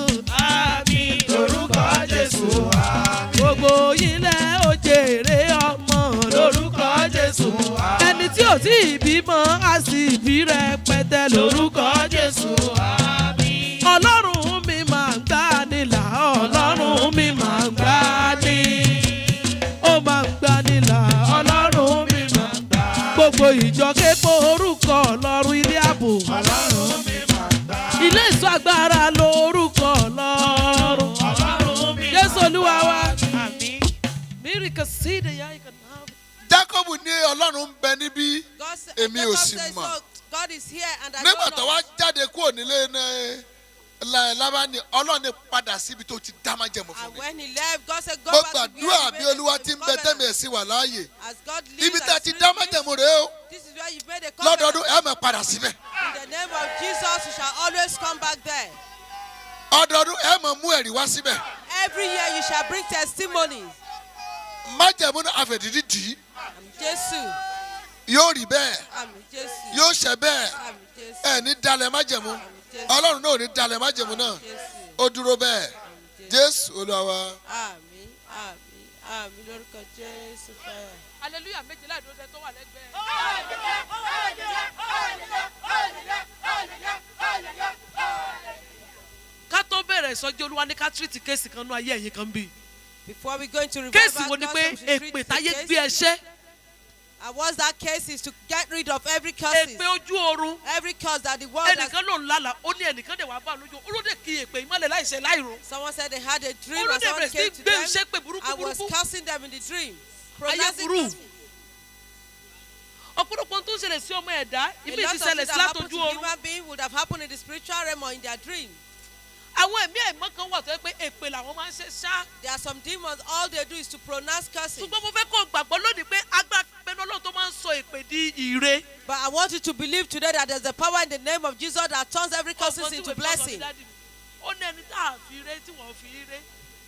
àmín. Lórúkọ Jésù, àmín. Gbogbo ilẹ̀ ó jèrè ọmọ. Lórúkọ Jésù, àmín. Ẹni tí ò tí ì bímọ á sì bí rẹpẹtẹ. Lórúkọ Jésù, àmín. Ọlọ́run mi máa ń gbà nílà, Ọlọ́run mi máa ń gbà ní. Ó máa ń gbà nílà, Ọlọ́run mi máa ń gbà. Gbogbo ìjọ képo orúkọ Ọlọ́run ilé ààbò. Ilé ìṣọ́ agbára lórúkọ Ọlọ́run. Jésù Olúwa wa. Mírìkà sí ìdẹ̀yà ìkànnà. Jacob ní Ọlọ́run ń bẹ níbí, God sa- èmi ò Jacob sì says, mọ̀. "Oh, God is here and I Nígbà don't tó wá know." jáde kúrò nílé ní Lábánì, Ọlọ́run ní padà síbi tó ti dá májẹ̀mú fún And mi. when he left, God said, "Go Mo back to where gbàdúrà you bí made Olúwa the ti ń bẹ covenant." tẹ́mi ẹ̀ sí wà láàyè. As God lives Ibi tá a and ti spirit dá lives, májẹ̀mú rèé o. this is where you made a covenant. Lọ́dọọdún ẹ máa padà síbẹ̀. In the name of Jesus, you shall always come back there. Ọdọọdún ẹ máa mú ẹ̀rí wá síbẹ̀. Every year you shall bring testimonies. Májẹ̀mú náà àfẹ̀dídì dì í. Àmín Jésù. Yóò rí bẹ́ẹ̀. Àmín Jésù. Yóò ṣẹ bẹ́ẹ̀. Àmín Jésù. Ẹ ní dalẹ̀ májẹ̀mú. Jésù. Ọlọ́run náà ò ní dalẹ̀ májẹ̀mú náà. Jésù. Ó dúró bẹ́ẹ̀. Jésù Olúwa wa. Àmín, àmín, àmín lórúkọ Jésù fẹ́. Hallelujah méjìlá ìdúró tó wà lẹ́gbẹ̀ẹ́. Ká tó bẹ̀rẹ̀ ìsọjí Olúwa ní ká tírìtì case kan nú ayé ẹ̀yin kan bí. Before we go into revival, Case wo ni God pé said we should treat èpè the táyé case. gbé ẹṣẹ́, And what's that case is to get rid of every curse. èpè ojú oorun. Every curse that the world has. Ẹnìkan ló ń lálàá, ó ní ẹnìkan dẹ̀ wá bá lójú, olóde kí èpè ìmọ̀lẹ̀ láìṣe láìro. Someone said they had a dream and Olóde someone bẹ̀rẹ̀ sí came to gbé them iṣẹ́ pé burúkú and was burúkú. cursing them in the dream. Ayé Pronouncing burú. curses. Ọ̀pọ̀lọpọ̀ tó ń ṣẹlẹ̀ sí ọmọ ẹ̀dá, A ìmí lot ti of ṣẹlẹ̀ things sí that happen látọjú to oorun. human being would have happened in the spiritual realm or in their dream. Àwọn ẹ̀mí àìmọ́ kan wà tó yẹ pé èpè làwọn máa ń ṣe ṣá. There are some demons, all they do is to pronounce curses. Ṣùgbọ́n mo fẹ́ kó o gbàgbọ́ lónìí pé agbára pẹ̀lú Ọlọ́run tó máa ń sọ èpè di ire. But I want you to believe today that there's a power in the name of Jesus that turns every curses Ọgbọ́n tí into wèé sọ blessing. ní daddy mi, ó ní ẹni tá a fi ire tí wọ́n fi ire.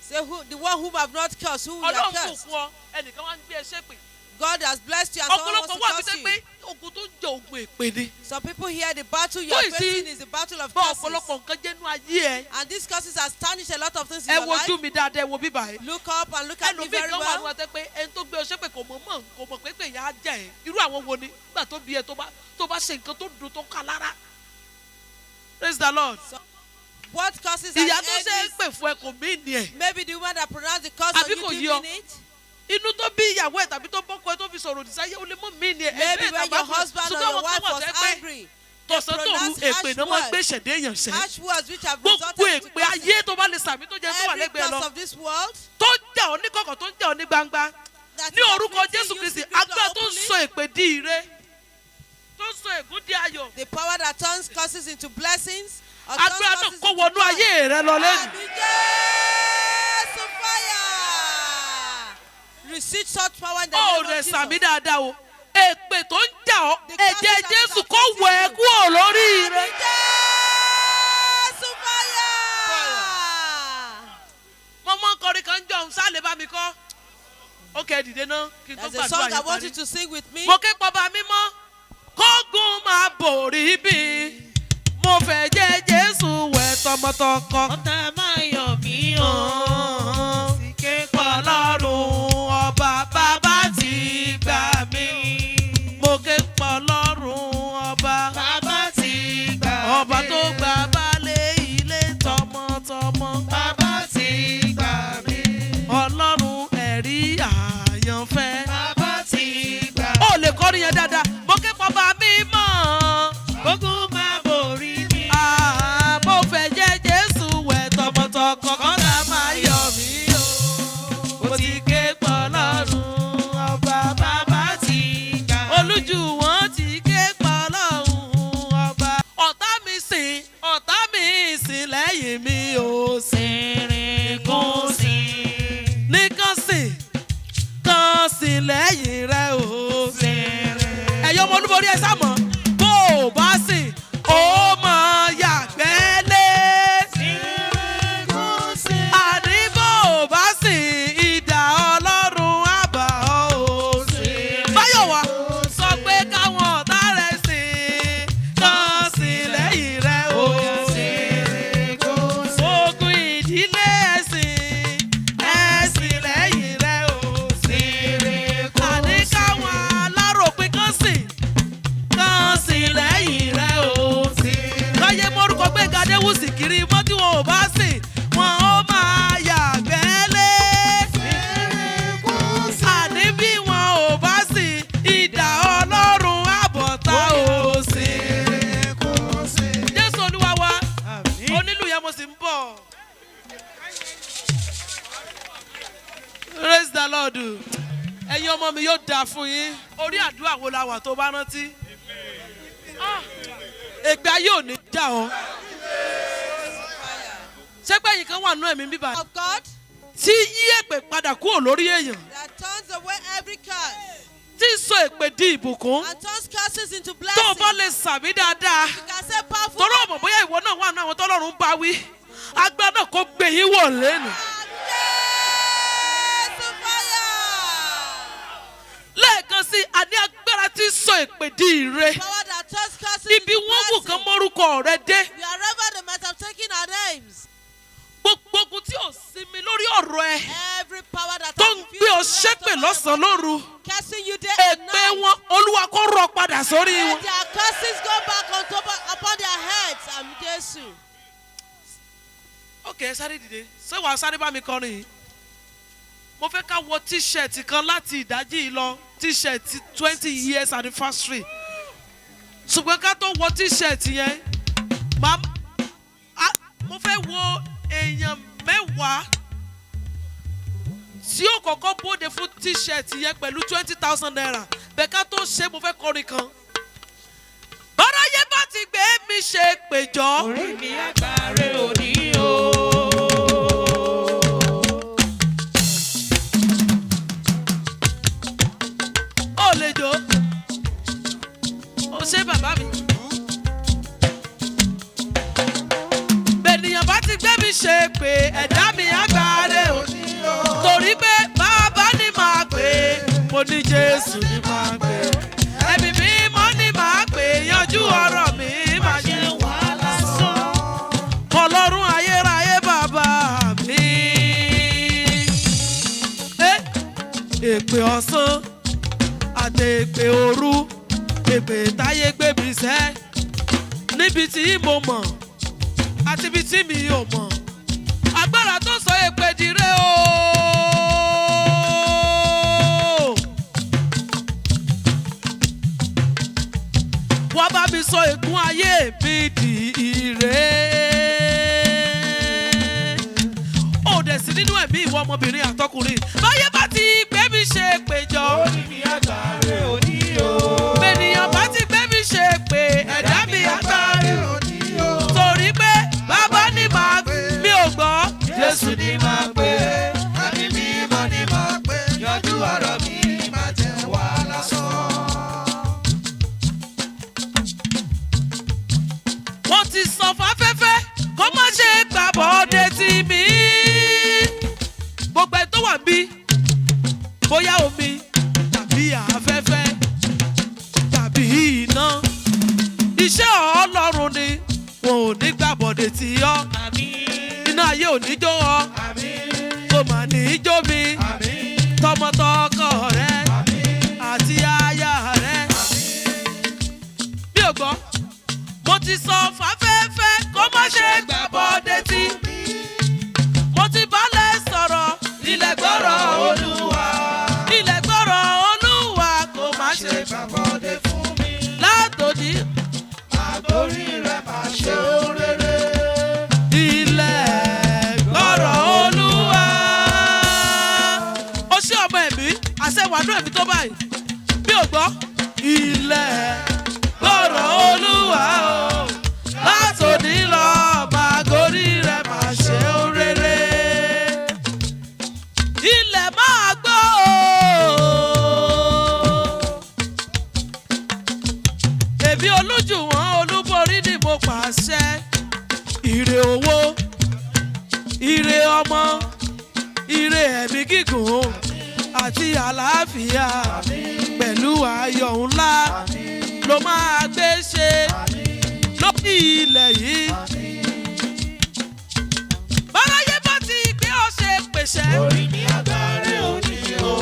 Say, who, the one whom I've not cursed, who will have Ọlọ́run kò cursed? fún ọ, ẹnìkan wá ń gbé ẹṣẹ́ pè. God has blessed you and someone wants Ọ̀pọ̀lọpọ̀ to wà bí curse sẹ́ you. pé ogun tó ń jẹ ogun èpè ni. Some people here, the battle you Tó are ì sí facing is the battle of bá curses. ọ̀pọ̀lọpọ̀ nǹkan jẹ́nu ayé ẹ. And these curses has tarnished a lot of things in Ẹ your life. wojú mi dáadáa, ẹ wo bíbá ẹ. Look up and look at me Ẹlòmíì very kan wà ní well. wọn tẹ́ pé ẹni tó gbé ọṣẹ́ pé kò mọ̀ mọ̀ kò mọ̀ pé pé ìyá á jẹ ẹ́. Irú àwọn wo ni nígbà tó bí ẹ tó bá ṣe nǹkan tó dùn tó ká lára. Praise the Lord. What curses are Ìyá the tó ṣe é enemies? pè fún ẹ kò mí ni ẹ̀. Maybe the woman that pronounced the curse on Àbí you kò didn't yí ọ? mean it. Inú tó bí ìyàwó ẹ̀ tàbí tó bọ́kọ ẹ tó fi sọ̀rọ̀ òdì sáyé ó lè mọ̀ mí ni ẹ̀. Maybe Ẹ̀gbẹ́ when tàbá your kú. husband or Ṣùgbọ́n your àwọn wife kan wà was tẹ́ pé angry, they tọ̀sán tòru pronounced èpè harsh náà máa gbé words. ṣẹ̀dé èèyàn ṣẹ́. Harsh words which have Gbogbo resulted into èpè ayé tó bá lè sàmì tó jẹ́ tó wà Every lẹ́gbẹ̀ẹ́ lọ. curse of this world Tó ń jà ọ́ ní kọ̀kọ̀ tó ń jà ọ́ ní gbangba. that Ní is orúkọ afflicting Jésù you Kristi, secretly or agbára tó ń openly, sọ èpè di ire, tó ń sọ ègún di ayọ̀. the power that turns curses into blessings Or turns Agbára náà curses kó into wọnú joy. ayé rẹ lọ lẹ́nu. Àmín Jésù fire. Receive such power in the Ó name rẹ̀ of Jesus. sàmì dáadáa o. Èpè tó ń jà ọ́, The ẹ̀jẹ̀ curses that Jésù are kó wẹ̀ ẹ́ kúrò lórí rẹ. Àmín Jésù fire. Mo mọ kọrin kan jọ ń sálẹ̀ bá mi kọ́. Ó kẹ́ dìde náà kí n tó There's a gbàdúrà song I yẹn want parí. you to sing with me. Mo ké pọba mímọ́, kógun máa bòrí bí. Mo fẹ́ jẹ́ Jésù wẹ̀ tọmọtọkọ. Ọ̀tá máa yọ̀ mí o. Sì Ọlọ́run ọba bàbá ti gbà mí. Mo ké pọlọ́run ọba. Bàbá ti gbà mí. Ọba tó gba baálé ilé tọmọtọmọ. Bàbá ti gbà mí. Ọlọ́run ẹ̀rí àyànfẹ́. Bàbá ti gbà Ó lè kọrin yẹn dáadáa. Mo ké pọba mímọ́. Ogun máa borí mi. Ah, mo fẹ́ jẹ́ Jésù wẹ̀ tọmọtọkọ kọ́lá máa yọ̀ mí o. Mo ti ké pọlọ́run ọba Bàbá ti gbà mí. Olújú wọn ti ké pọlọ́run ọba. Ọ̀tá mi sìn, ọ̀tá mi sìn lẹ́yìn mi ò sìn. Sìnrìn kún sìn. Nìkan sìn, kan sìn lẹ́yìn rẹ o. Sìnrìn. Ẹ̀yin ọmọ olúborí ẹ sá mọ̀, bó o bá sìn, ó mọ̀ yàgbẹ́ lé. Sìnrìn kún sìn. Àní bó o bá sìn, idà Ọlọ́run á bà ọ́ o. Báyọ̀wá sọ pé káwọn ọ̀tá rẹ̀ sìn, kàn sìn lẹ́yìn rẹ̀ o. Sìnrìn kún sìn. Ogun ìdílé ẹ̀sìn, ẹ̀sìn lẹ́yìn rẹ̀ o. Sìnrìn kún Àní sìn. káwọn aláròpin kàn sìn, kàn sìn lẹ́yìn rẹ̀ o. Láyé mórúkọ Gbénga Adéwùsì kiri mọ́ tí wọn ò bá sìn, wọn ó máa yàgbẹ́ lé. Àní bí wọn ò bá sìn, idà Ọlọ́run àbọ̀tá ò sìn. Jésù Olúwa wa, onílù yẹn mo sì ń bọ̀. Praise the Lord. Ẹ̀yin ọmọ mi yóò dáa fún yín. Orí àdúrà wo la wà tó bá rántí? Ah, ègbé ayé ò ní já ọ. Ṣé pé ẹ̀yin kan wà nínú ẹ̀mí bíbá? Of God Tí yí èpè padà kúrò lórí èèyàn. that turns away every curse Tí sọ èpè di ìbùkún. and turns curses into Tó o bá blessings. lè sàmí dáadáa. You can say powerful. Torí ọmọ bóyá ìwọ náà wà nínú àwọn tọ́lọ́run bá wí. Agbára náà kò gbé yín wọ̀ lẹ́nu. Jésù fire. Lẹ́ẹ̀kan sí, àní agbára tí sọ èpè di ire. Power that turns curses Ibi into wọ́n wù kán blessings. mórúkọ rẹ dé. Wherever they might have taken our names. Gbogbo ogun tí ò sinmi lórí ọ̀rọ̀ ẹ Every power that tó has ń gbé ọ refused to rest ṣépè over lọ́sàn-án lóru. cursing you day and Èpè night. wọn Olúwa kó rọ padà sórí Let wọn. their curses go back on top upon their heads. Àmín Jésù. Ok, ẹ sáré dìde. Ṣé wàá sáré bá mi kọrin yìí? Mo fẹ́ ká wọ tíṣẹ̀tì kan láti ìdájí yìí lọ tíṣẹ̀tì 20 years anniversary. Ṣùgbọ́n ká tó wọ tíṣẹ̀tì yẹn, màá mo fẹ́ wo èèyàn 10 tí ó kọ́kọ́ bóde fún tíṣẹ̀tì yẹn pẹ̀lú ₦20,000. Bẹ́ẹ̀ ká tó ṣe mo fẹ́ kọrin kan. Báráyé bá ti gbé mi ṣe péjọ. Orí mi àgbáre òní o. Ó lè jó. Ó ṣe bàbá mi. Bẹ̀nìyàn bá ti gbé mi ṣe pé ẹ̀dá mi àgbáre òní. Torí pé bàbá ni màá pè é, mo ní Jésù ni màá pè é. Ẹ̀mí mímọ́ ni màá pè é, yanjú ọ̀rọ̀ mi máa ṣe Wàhálà sàn. Ọlọ́run ayérayé bàbá mi. Eh, èpè ọ̀sán àti èpè òru, èpè táyé gbé mi sẹ́ níbi tí mo mọ̀ àti ibi tí mi ò mọ̀. Agbára tó sọ èpè dìre o. Wá bá mi sọ ègún ayé mi di ire. Ó dẹ̀ sí nínú ẹ̀mí ìwọ ọmọbìnrin àtọkùnrin. Báyé bá ti gbé mi ṣe péjọ. Orí mi àgbáre òní o. Bènìyàn bá ti gbé mi ṣe pé ẹ̀dá mi àgbáre. Torí pé mi tó báyìí? Mi ò gbọ́. Ilẹ̀ gbọ́rọ̀ Olúwa o, látòní lọ máa gorí rẹ̀ máa ṣe ó rere. Ilẹ̀ máa gbọ́ o. Èmi Olújùwọ̀n Olúborí ni mo pàṣẹ. Ire owó, ire ọmọ, ire ẹ̀mí gígùn àti àlàáfíà pẹ̀lú ayọ̀ ńlá ló máa gbé ṣe lórí ilẹ̀ yìí. Báráyé bá ti gbé ọ ṣe pèsè. Orí mi agbárí òní o.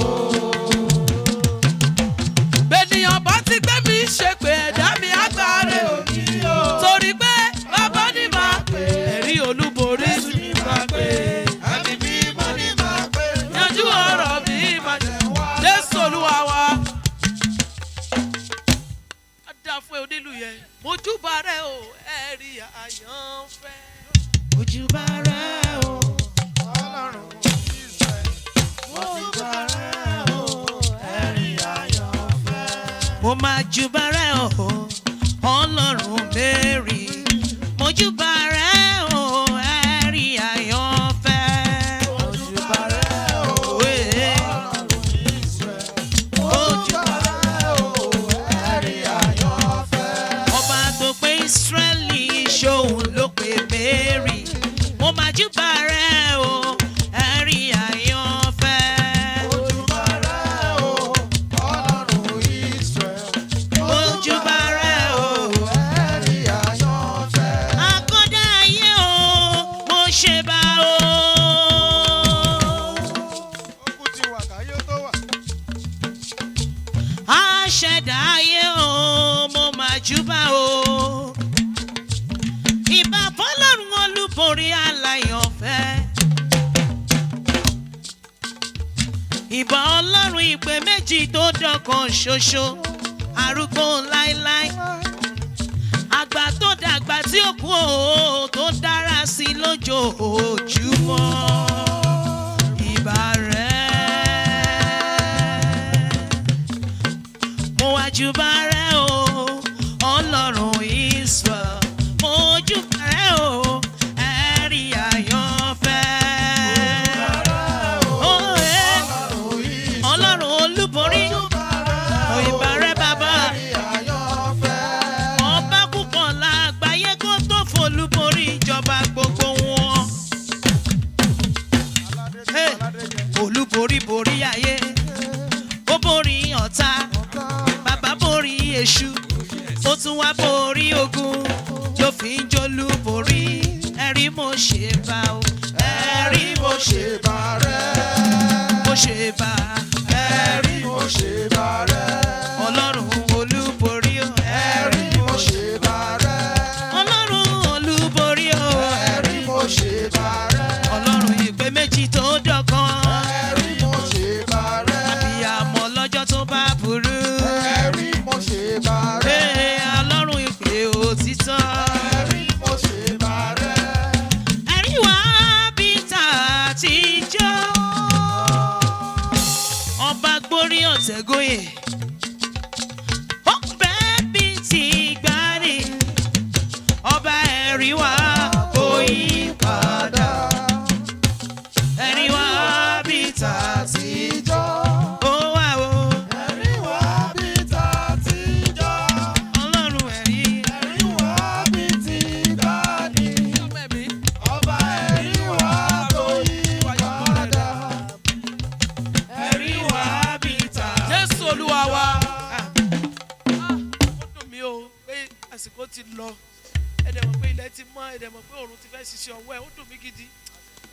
Bẹ́nìyàn bá ti gbé mi ṣe pé ẹ̀dá mi agbára Òní o. torí pé bàbá ní máa pè ẹ̀rí Olúborí Ní máa pè. Ẹni mímọ́ ní máa pè. yanjú ọ̀rọ̀ mi máa jẹ́ Jésù Olúwa wa. Á dáa fún ẹ onílù yẹn, mojúbà rẹ o, ẹ̀rí àyànfẹ́. Ojúbà rẹ o, Ọlọ́run Israẹli. Mojúbà rẹ o, ẹ̀rí àyànfẹ́. mo máa júbà rẹ o, Ọlọ́run Mary. Mojúbà rẹ o, ẹ̀rí àyànfẹ́. Mojúbà rẹ o, Wèé. Ọlọ́run Israẹli. Mojúbà Mojúbà rẹ o, ẹ̀rí àyànfẹ́. Ọba tó pé Ísírẹ́lì ṣòun ló pé Mary. Mo máa júbà rẹ o, ẹ̀rí àyànfẹ́. Mojúbà rẹ o, Ọlọ́run Israẹli. Mojúbà rẹ o. Ẹ̀rí àyànfẹ́. Akọ́dá ayé o, mo ṣe bá o. Ogun ti wà káyé tó wà. Aṣẹ̀dá ayé o, mo máa júbà o. Ìbà fọlọ́run olúborí aláyọ̀fẹ́. Ìbà ọlọ́run ìpè méjì tó dọ̀kan ṣoṣo, arúgbó láéláé. Àgbà tó dàgbà tí ó kú o, tó dára sí lójoojúmọ́. Ìbà rẹ̀ mo wá júbà rẹ o, Ọlọ́run Israel. Mo júbà rẹ o, ẹ̀rí àyànfẹ́. Ó, ẹ́, Ọlọ́run olúborí, ìbà rẹ bàbá. Ọba púpọ̀ lágbàáyé kó tó folúborí ìjọba gbogbo wọn. Hey, olúborí borí ayé, ó borí ọ̀tá, bàbá borí èṣù, ó tún wá borí ogun, ló fi ń jólú borí. Ẹ̀rí mo ṣe bá o, ẹ̀rí mo ṣe Ṣèbà rẹ. mo ṣe bá, Ẹ̀rí mo ṣèbà rẹ. Ọlọ́run olúborí o, Ẹ̀rí mo ṣèbà rẹ. Ọlọ́run olúborí o, Ẹ̀rí mo ṣèbà rẹ. Ọlọ́run ìpè méjì tó dọ̀kan, Ẹ̀rí mo ṣèbà rẹ. àbíyamọ lọ́jọ́ tó bá burú. Ẹ̀rí mo ṣèbà rẹ. Ee, Ọlọ́run ìpè òtítọ́. Ẹ̀rí mo ṣèbà rẹ. Ẹ̀rí wá bí tàtijọ́. Ọba gbórí ọ̀tẹ̀góyè. Ó bẹ́ bí ti gbani. Ọba ẹ̀rí wá kò yí padà. Ẹ̀rí wá bí tàtijọ́. Àtijọ́. Ó wà o, Ẹ̀rí wá bí tàtijọ́. Ọlọ́run ẹ̀rí. Ẹ̀rí wá bí ti gbani. Ọmọ ẹ̀mí. Ọba ẹ̀rí wá tó yí padà. Ẹ̀rí wá bí tàtijọ́. Jésù Olúwa wa. Ah, ó dùn mí o pé àsìkò ti lọ, ẹ dẹ̀ mọ̀ pé ilẹ̀ ti mọ́, ẹ dẹ̀ mọ̀ pé òòrùn ti fẹ́ ṣiṣẹ́ ọwọ́ ẹ̀. Ó dùn mí gidi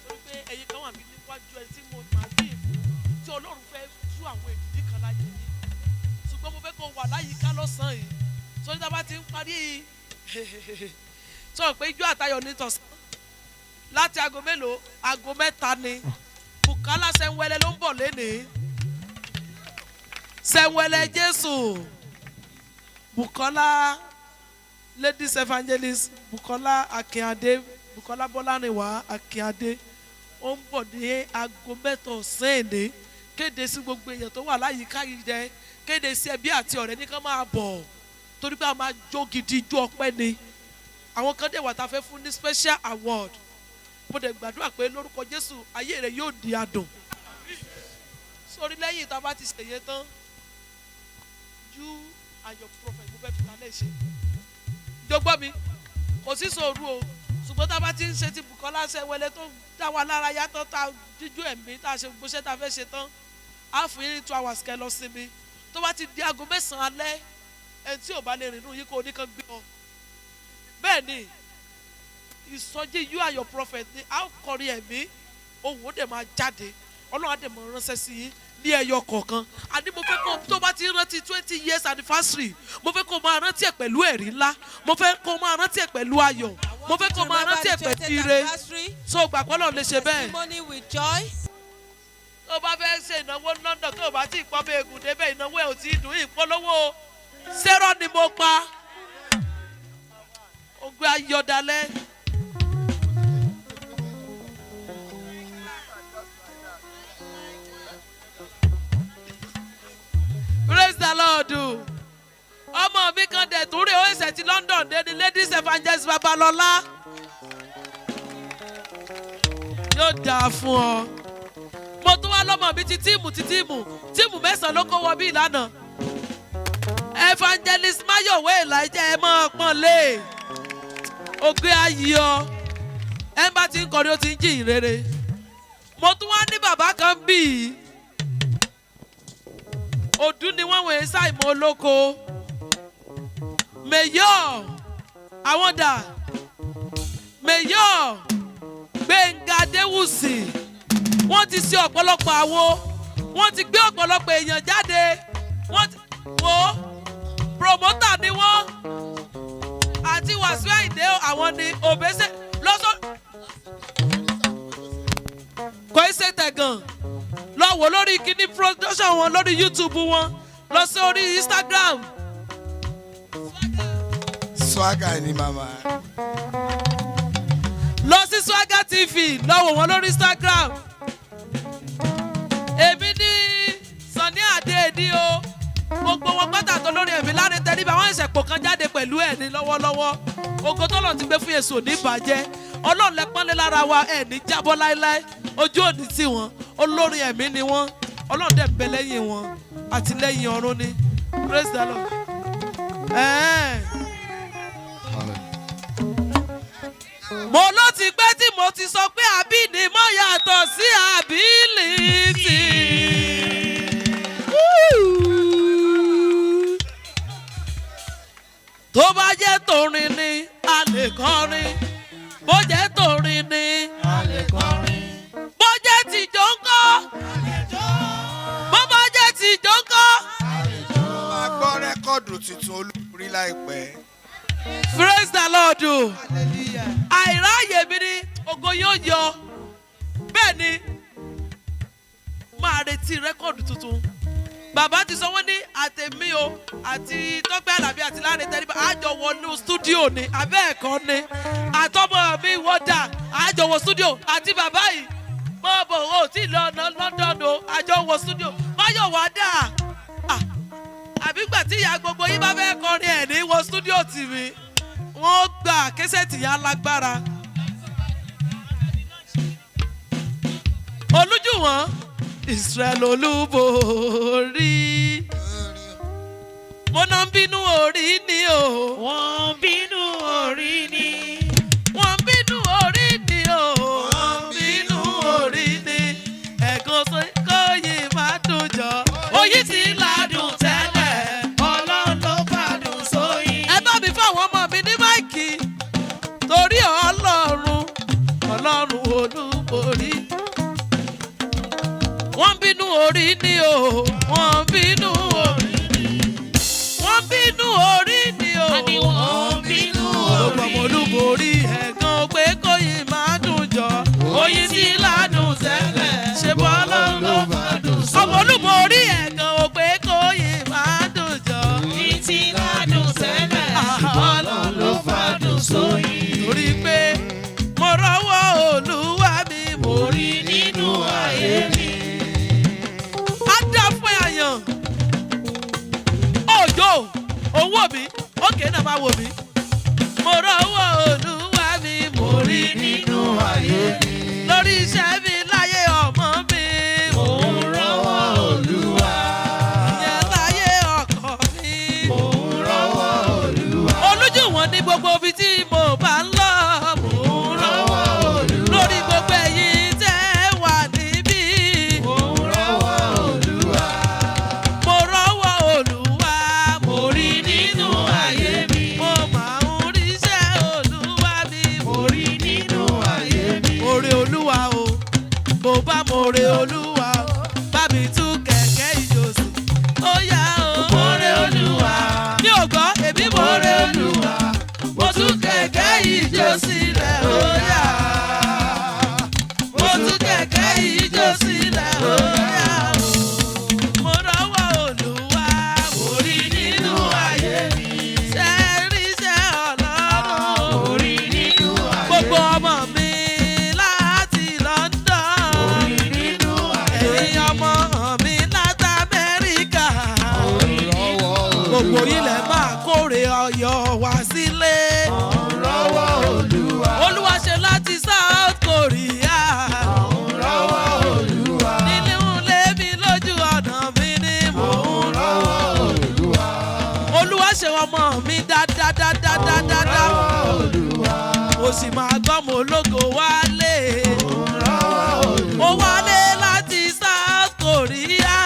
torí pé ẹ̀yin kan wà mí níwájú ẹ tí mo máa dé ìfún tí Ọlọ́run fẹ́ tú àwọn èdìdí kan láyé yín, ṣùgbọ́n mo fẹ́ kó wà láyìíká lọ́sàn-án yìí sọ́ni tá a bá ti ń parí sọ pé ijó àtayọ̀ ní tọ̀sán láti aago mélòó? Aago 3 ni Bùkálá Sẹ́ńwẹ́lẹ́ ló ń bọ̀ lénìí. Sẹ́ńwẹ́lẹ́ Jésù Bùkọ́lá, ladies evangelist Bùkọ́lá Akínadé, Bùkọ́lá Bọ́lárìnwá Akínadé, ó ń bọ̀ ní aago 3 ọ̀sán èdè. Kéde sí gbogbo èèyàn tó wà láyìíká yìí jẹ, kéde sí ẹbí àti ọ̀rẹ́ ní kán máa bọ̀, torí pé a máa jó gidi, jó ọpẹ́ ni. Àwọn kan dẹ̀ wà tá a fẹ́ fún ní special award. Mo dẹ̀ gbàdúrà pé lórúkọ Jésù, ayé rẹ yóò di adùn. Sórí lẹ́yìn tá a bá ti ṣèyẹ tán, you and your prophet, mo fẹ́ fi ta lẹ́sẹ̀ jọgbọ́n mi, kò sí sòrú o. Ṣùgbọ́n tá a bá ti ń ṣe ti Bùkọ́lá Ṣẹ́wẹ́lẹ́ tó dá wa lára yàtọ̀, tá a jíjú ẹ̀mí, tá a ṣe gbogbo iṣẹ́ tá a fẹ́ ṣe tán, á fún yín ní 2 hours kẹ́ lọ sinmi. Tó bá ti di aago 9 alẹ́, ẹni tí ò bá lè rìn nù yín, kó oníkan gbé ọ. Bẹ́ẹ̀ ni ìsọjí you and your prophet ni. A ó kọrin ẹ̀mí, ohùn ó dẹ̀ máa jáde, Ọlọ́run á dẹ̀ máa ránṣẹ́ sí yín ní ẹyọ kọ̀ọ̀kan. Àní mo fẹ́ kó tó bá ti rántí 20 years anniversary, mo fẹ́ kó máa rántí ẹ̀ pẹ̀lú ẹ̀rí ńlá, mo fẹ́ kó máa rántí ẹ̀ pẹ̀lú ayọ̀, mo fẹ́ kó máa rántí ẹ̀ pẹ̀lú ire. So gbàgbọ́ náà lè ṣe bẹ́ẹ̀. Testimony with joy. Tó bá fẹ́ ṣe ìnáwó London, tó bá tí ì pọ́n bẹ́ẹ̀ gùn débẹ̀, ìnáwó ẹ̀ ò tí ì dùn. Ìpolówó sẹ́rọ̀ ni mo pa ogun ayọ̀dálẹ́. Praise the Lord. Ọmọ mi kan dẹ̀ tún rè ó, ẹsẹ̀ ti London dé ní, Ladies Evangelist Babalọ́lá, yóò dáa fún ọ. Mo tún wá lọ́mọ mi ti team ti team team mẹ́sàn-án ló kó wọ bí ìlànà. Evangelist Mayowe Elijah, ẹ máa pọ́n lé ògbé ayọ̀. Ẹ bá ti ń kọrin, ó ti ń jìn rere. Mo tún wá ní bàbá kan bí i òdú ni wọ́n wọ̀nyí, ṣàìmọ̀ olóko mayor. Àwọn dà, Mayor Gbẹ̀ngà Adéwùsì, wọ́n ti ṣe ọ̀pọ̀lọpọ̀ àwo, wọ́n ti gbé ọ̀pọ̀lọpọ̀ èèyàn jáde, wọ́n ti wo promoter ni wọ́n àti Wàsíù Àyìndé. Àwọn ni òbẹ́sẹ̀ lọ́sọ̀ kò í ṣe tẹ̀gàn. Lọ wò lórí kíní production wọn lórí YouTube wọn, lọ sí orí Instagram. Swagger ni màmá. Lọ sí Swagger TV, lọ wò wọn lórí Instagram. Èmi ní Sunny Adé ní o. Gbogbo wọn pátá tó lórí ẹ̀mí láre tẹríba, wọn ìṣẹ̀pọ̀ kan jáde pẹ̀lú ẹ̀ ní lọ́wọ́lọ́wọ́. Ògo tó lọ́n ti gbé fún Yéṣu ní ìbàjẹ́. Ọlọ́run lẹ pọ́nlé lára wa, ẹ̀ ní jábọ́ láéláé, ojú òní tì wọ́n. Olórin ẹ̀mí ni wọ́n, Ọlọ́run dẹ̀ bẹ lẹ́yìn wọn àti lẹ́yìn ọ̀run ni. Praise the Lord. Ẹ̀ẹ́n. Mo ló ti pẹ́ tí mo ti sọ pé àbí ni mo yàtọ̀ sí ability. Tó bá jẹ́ torin ni, a lè kọrin. Bó jẹ́ torin ni, a lè kọrin. Bó jẹ́ tìjọ́ ńkọ́? Bó bá jẹ́ tìjọ́ ńkọ́? Máa gbọ́ record tuntun olúborí láìpẹ́. Praise the Lord. Àìráyè mi ni ògo yóò yọ. Bẹ́ẹ̀ ni, máa retí record tuntun. Bàbá ti sọ, wọ́n ní àtẹ̀mí o àti Tọ́pẹ́ Àlàbí àti Láre Tẹ́ríba, àjọ wọnú studio ni abẹ́ ẹ̀kọ́ ni àtọmọ mi wọ́dà, àjọ wọ studio àti bàbá yìí mọ́ bò ó tí lọ ọ̀nà London o, àjọ wọ studio. Máyọ̀ wá dà, àbí gbà tí ìyá gbogbo yín bá fẹ́ kọrin ẹ̀ ní wọ studio tì mí, wọ́n gbà késẹ̀tì yẹn lágbára. Olújùwọ̀n Israel olúborí, mo náà ń bínú orí ni o. Wọ́n bínú orí ni. Wọ́n bínú orí ni o. Wọ́n bínú orí ni. Ẹ̀gàn kóyè má dùn jọ. Oyin ti ládùn tẹ́lẹ̀. Ọlọ́run ló fàdùn sóyìn. Ẹ bá mi fáwọn ọmọ mi ní mic torí Ọlọ́run, Ọlọ́run olúborí. Wọ́n bínú orí ni o. Wọ́n bínú orí ni. Wọ́n bínú orí ni o. Àní wọ́n bínú Gbogbo orí. ọmọ olúborí, ẹ̀gàn pé kóyin máa dùn jọ. Oyin tí ládùn tẹ́lẹ̀, ṣe bọ́ Ọlọ́run ló fàdùn ọmọ olúborí, ẹ̀gàn ò pé kóyin máa dùn jọ. Oyin tí ládùn tẹ́lẹ̀. Ọlọ́run ló fàdùn sóyìn. Torí pé mo rọ́wọ́ Olúwa mi, mo rí Orí nínú ayé mi. Òun wò mí, òkè náà máa wò mí. Mo rọ́wọ́ Olúwa mi, mo rí nínú ayé mi. Lórí iṣẹ́ mi láyé ọmọ mi. Mo rọ́wọ́ Olúwa. Ìyẹn láyé ọkọ mi. Mo rọ́wọ́ Olúwa. Olójúwọ̀n ní gbogbo ibi tí mo bá ń lọ. Mo rọ́wọ́ Olúwa. Lórí gbogbo ẹ̀yin tẹ́ wà níbí. Mo rọ́wọ́ Olúwa. Mo rọ́wọ́ Olúwa. Mo rí nínú ayé mi. Mo máa ń ríṣẹ́ Olúwa mi. Mo rí nínú ayé mi. Oore Olúwa o, mo bá mo re Olúwa o, bá mi tú kẹ̀kẹ́ ìjọsìn. Ó yá o, mo re Olúwa. Mi ò gbọ́, èmi mo re Olúwa. Mo tú kẹ̀kẹ́ ìjọsìn rẹ̀, ó yá. Mo tú kẹ̀kẹ́ ìjọsìn rẹ̀, ó yá o. Mo rọ́wọ́ Olúwa, mo rí nínú ayé mi. Ṣé rí iṣẹ́ Ọlọ́run? Mo rí nínú ayé mi. Gbogbo ọmọ mi láti London. Mo rí nínú ayé mi. Ẹ̀yin ọmọ mi láti Amẹ́ríkà. Mo rí nínú ayé mi. Gbogbo ilẹ̀ máa kórè ọyọ̀ wá sílé. Mo rọ́wọ́ Olúwa. Olúwa ṣe láti South Korea. Mo rọ́wọ́ Olúwa. Nínú ilé mi lójú ọ̀nà mi ni mò ń rọ́wọ́ Olúwa. Olúwa ṣe ọmọ mi dáadáadáadáa. Mo sì máa gbọ́mọ ológo wálé. Ó wálé láti South Korea.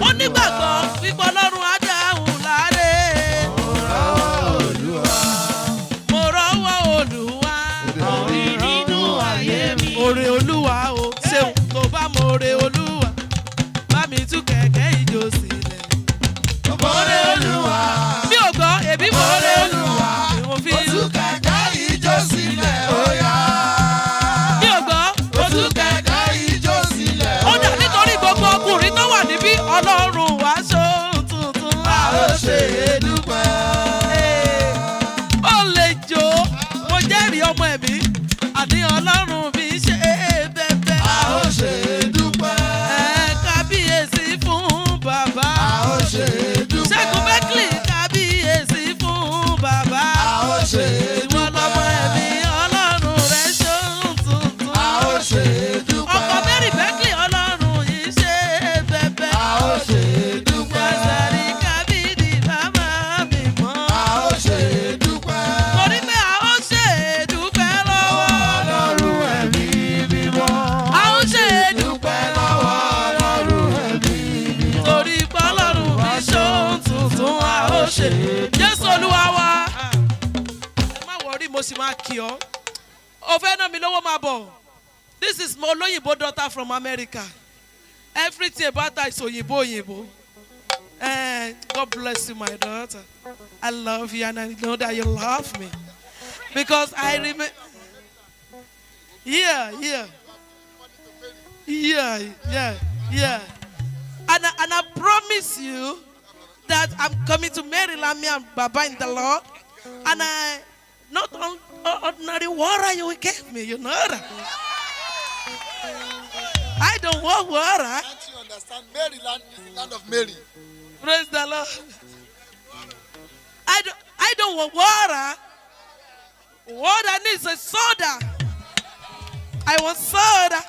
Ó nígbàgbọ́ wípé Ọlọ́run á dáhùn láre. Mo rọ́wọ́ Olúwa. Orí nínú ayé mi. Oore Olúwa o, ṣeun tó bá mo re Olúwa. Bá mi tú kẹ̀kẹ́ ìjó sílẹ̀. Mo re Olúwa. Mi ò gbọ́, èmi mo re Olúwa. Mo fi Mo tú kẹ̀kẹ́ ìjó sílẹ̀, ó yá. Mi ò gbọ́, mo tú Mo tú kẹ̀kẹ́ ìjó sílẹ̀, Ó dà nítorí gbogbo ọkùnrin tó wà níbí, Ọlọ́run wá ṣóhun tuntun. A ó ṣe é dúpẹ́. Ó lè jó, mo jẹ́rìí ọmọ ẹ̀mí, àní Ọlọ́run mi ṣe é bẹ́bẹ́. A ó ṣe é dúpẹ́. Ẹ kábíyèsí fún bàbá. A ó ṣe é dúpẹ́. Ṣẹ́gun Bẹ́kìlì kábíyèsí fún bàbá. A ó ṣe é Ìwọ lọmọ ẹ̀mí Ọlọ́run rẹ̀ ṣóhun tuntun. A ó ṣe é dúpẹ́. Ọkọ Mary Bẹ́kìlì Ọlọ́run yìí ṣe é bẹ́bẹ́. A ó ṣe é dúpẹ́. Yàtàrí kábídì bàbá mi mọ́. A ó ṣe é dúpẹ́. Torí pé a ó ṣe é dúpẹ́ lọ́wọ́. Ọlọ́run ẹ̀mí mímọ́. A ó ṣe é dúpẹ́ lọ́wọ́ Ọlọ́run ẹ̀mí mímọ́. Torí pé Ọlọ́run mi ṣóhun tuntun a ó ṣe. Jésù Olúwa wa. Ẹ má wọrí, mo sì máa kí ọ. O fẹ́ ná mi lówó máa bọ̀. This is my olóyìnbó daughter from America. Everything about her is òyìnbó òyìnbó. God bless you, my daughter. I love you and I know that you love me. Because I remember. Yeah. Yeah. And I promise you that I'm coming to Maryland, me and Baba in the Lord. And I, not on, ordinary water you will give me, you know that. I don't want water. Can't you understand? Maryland is the land of Mary. Praise the Lord. I don't want water. What I need is a soda. I want soda.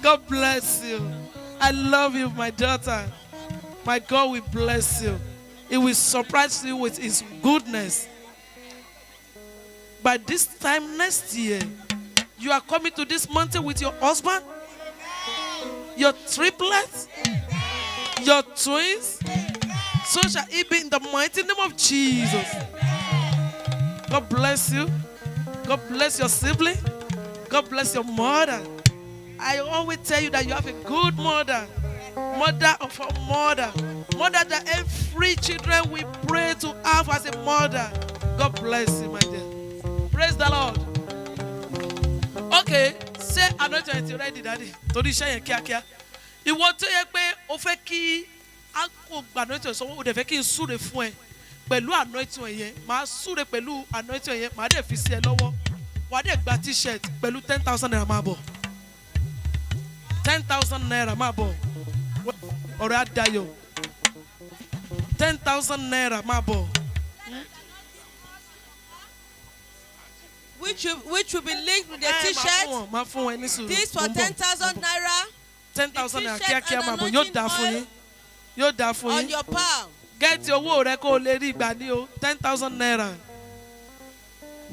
God bless you. I love you, my daughter. My God will bless you. He will surprise you with his goodness. By this time next year, you are coming to this mountain with your husband, your triplets, your twins. So shall it be in the mighty name of Jesus. God bless you. God bless your sibling. God bless your mother. I always tell you that you have a good mother. Mother of a mother. Mother that every children we pray to have as a mother. God bless you, my dear. Praise the Lord. Okay, say anointing ti ready, daddy. Torí iṣẹ́ yẹn kíákíá. Ìwọ tó yẹ pé o fẹ́ kí a kò gba anointing sọ́wọ́, o dẹ̀ fẹ́ kí n súre fún ẹ pẹ̀lú anointing yẹn. Màá súre pẹ̀lú anointing yẹn, màá dẹ̀ fi sí ẹ lọ́wọ́. Wàá dẹ̀ gba t-shirt pẹ̀lú ₦10,000 máa bọ̀. ₦10,000 máa bọ̀. Ọ̀rẹ́ Adayọ̀, ₦10,000, máa bọ̀. Which will be linked with the Ẹ, máa fún T-shirt. wọn, máa fún wọn ní sùúrù. This for Mo ń bọ̀. ₦10,000 ₦10,000, The t-shirt kíákíá, and máa bọ̀. Yóò anointing dáa fún oil yín, yóò dáa fún on yín. your palm. Get owó rẹ kó o lè rí ìgbà ní o. ₦10,000.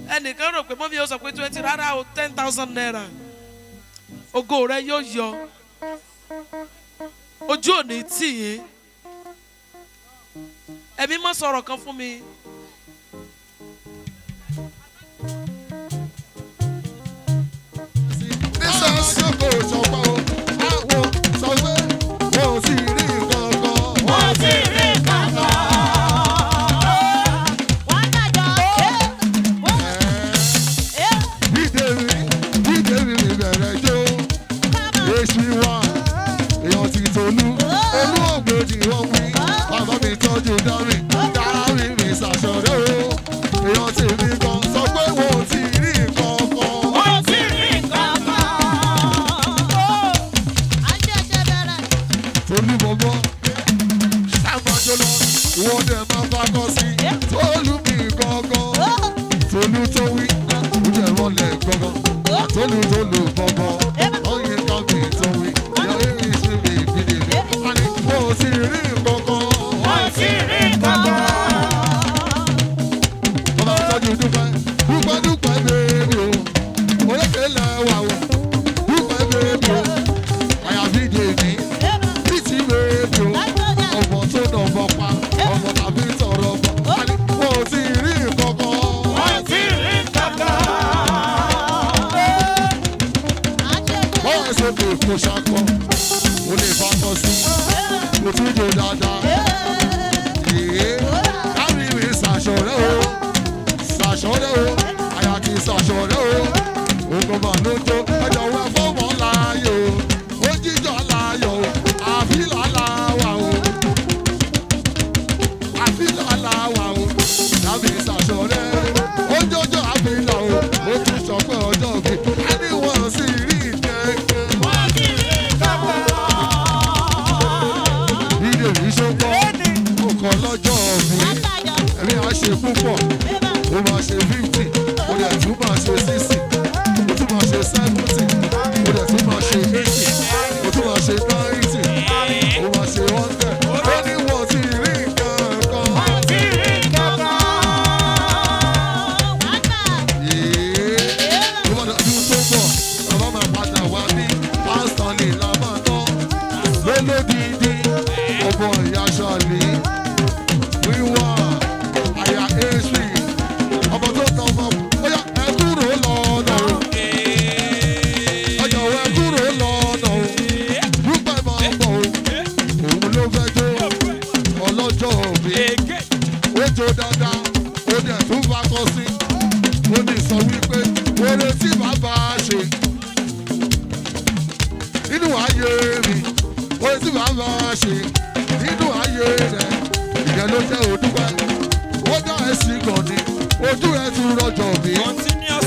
Ẹnìkan rò pé mọ́mí yóò sọ pé 20. Rárá o, ₦10,000. Ògo rẹ yóò yọ, ojú ò ní tì yín. Ẹ̀mí mọ́ sọ̀rọ̀ kan fún mi. Nísàsókò sọpọ̀ o, àwọn sọ pé wọn ò sì rí nǹkan kan. Wọ́n ti rí kankan. Wọ́n dájọ́. Bídèmí, Bídèmí mi bẹ̀rẹ̀ jó. Èsì wa, èèyàn ti tolú. Olú ògbójì wọ́n wí. Bàbá mi tọ́jú dárì, dárì mi ṣàṣọ̀rẹ́ o. Èèyàn ti rí kan sọ pé wọn ò tí rí nǹkan kan. Wọ́n ti rí kankan. Tolú bọ̀bọ̀, ṣàmàjọ lọ, ìwọ dẹ̀ máa fakọ sí. Tolú mi gangan, Tolú tó wí, ó jẹ́ rọlẹ̀ gangan. Tolú tolú bọ̀bọ̀, ọyìn ká mi tó wí, ìyá èyí sí mi ìbílẹ̀ mi. A ní mo ti rí nǹkan. Wọ́n ti rí kankan. Bàbá tọ́jú dúpẹ́, dúpẹ́ dúpẹ́ bèbí o, orékè lẹ́wà o, dúpẹ́ bèbí o, àyàfi dèmí, títí bèbí o, ọmọ tó dọ̀bọ̀ pa, ọmọ tàbí tọrọ bọ̀, a ní mo ti rí nǹkan kan. Wọ́n ti rí kankan. Bọ́ọ̀ sókè kò ṣakọ, o lè fakọ sí, kò tún jò dáadáa. Yèé, kárí mi ṣàṣọ̀rẹ́ o, ṣàṣọ̀rẹ́ o, àyà kì í ṣàṣọ̀rẹ́ o. Ogun mà ló jó, ẹjọ́ wẹ fọ́mọ láàyò, ó jíjọ láàyò, àfílà làwà o. Àfílà làwà o, tàbí ṣàṣọ̀rẹ́, ó jọjọ́ àfílà o, ó tún sọ pé ọjọ́ òbí, ẹni wọ́n sì rí ìkẹ́kẹ́. Wọ́n ti rí kankan. Ilé ìṣògbọ́, ó kọ lọ́jọ́ mi, ẹ̀mí á ṣe púpọ̀, ó máa ṣe 50, ó dẹ̀ tún máa ṣe 60, ó tún máa ṣe 70, ó dẹ̀ tún máa ṣe 80, ó tún máa ṣe 90, ó máa ṣe 100. Ó ní wọ́n ti rí nǹkan kan. Wọ́n ti rí kankan. Yèé, ló bá dọ̀dún tó bọ̀, bàbá máa padà wá bí pásítọ̀ lè la máa tán. Lólódìdí, ọmọ ìyá Ṣọ̀lí, wíwá, àyà èsì, ọmọ tó tọ ọmọ, bóyá ẹ kúrò lọ́nà o. Ọjọ́ ẹ kúrò lọ́nà o. Dúpẹ́ máa ń bọ̀ o. Òun ló fẹ́ jó ọlọ́jọ́ òbí. Ó jó dáadáa, ó dẹ̀ tún fakọ sí. Ó ní sọ wípé oore tí bàbá ṣe nínú ayé mi, oore tí bàbá ṣe nínú ayé rẹ̀, ìyẹn ló jẹ́ òdúpẹ́. Ó dá ẹ̀sìn gan ni, ojú rẹ̀ tún rọjò mi.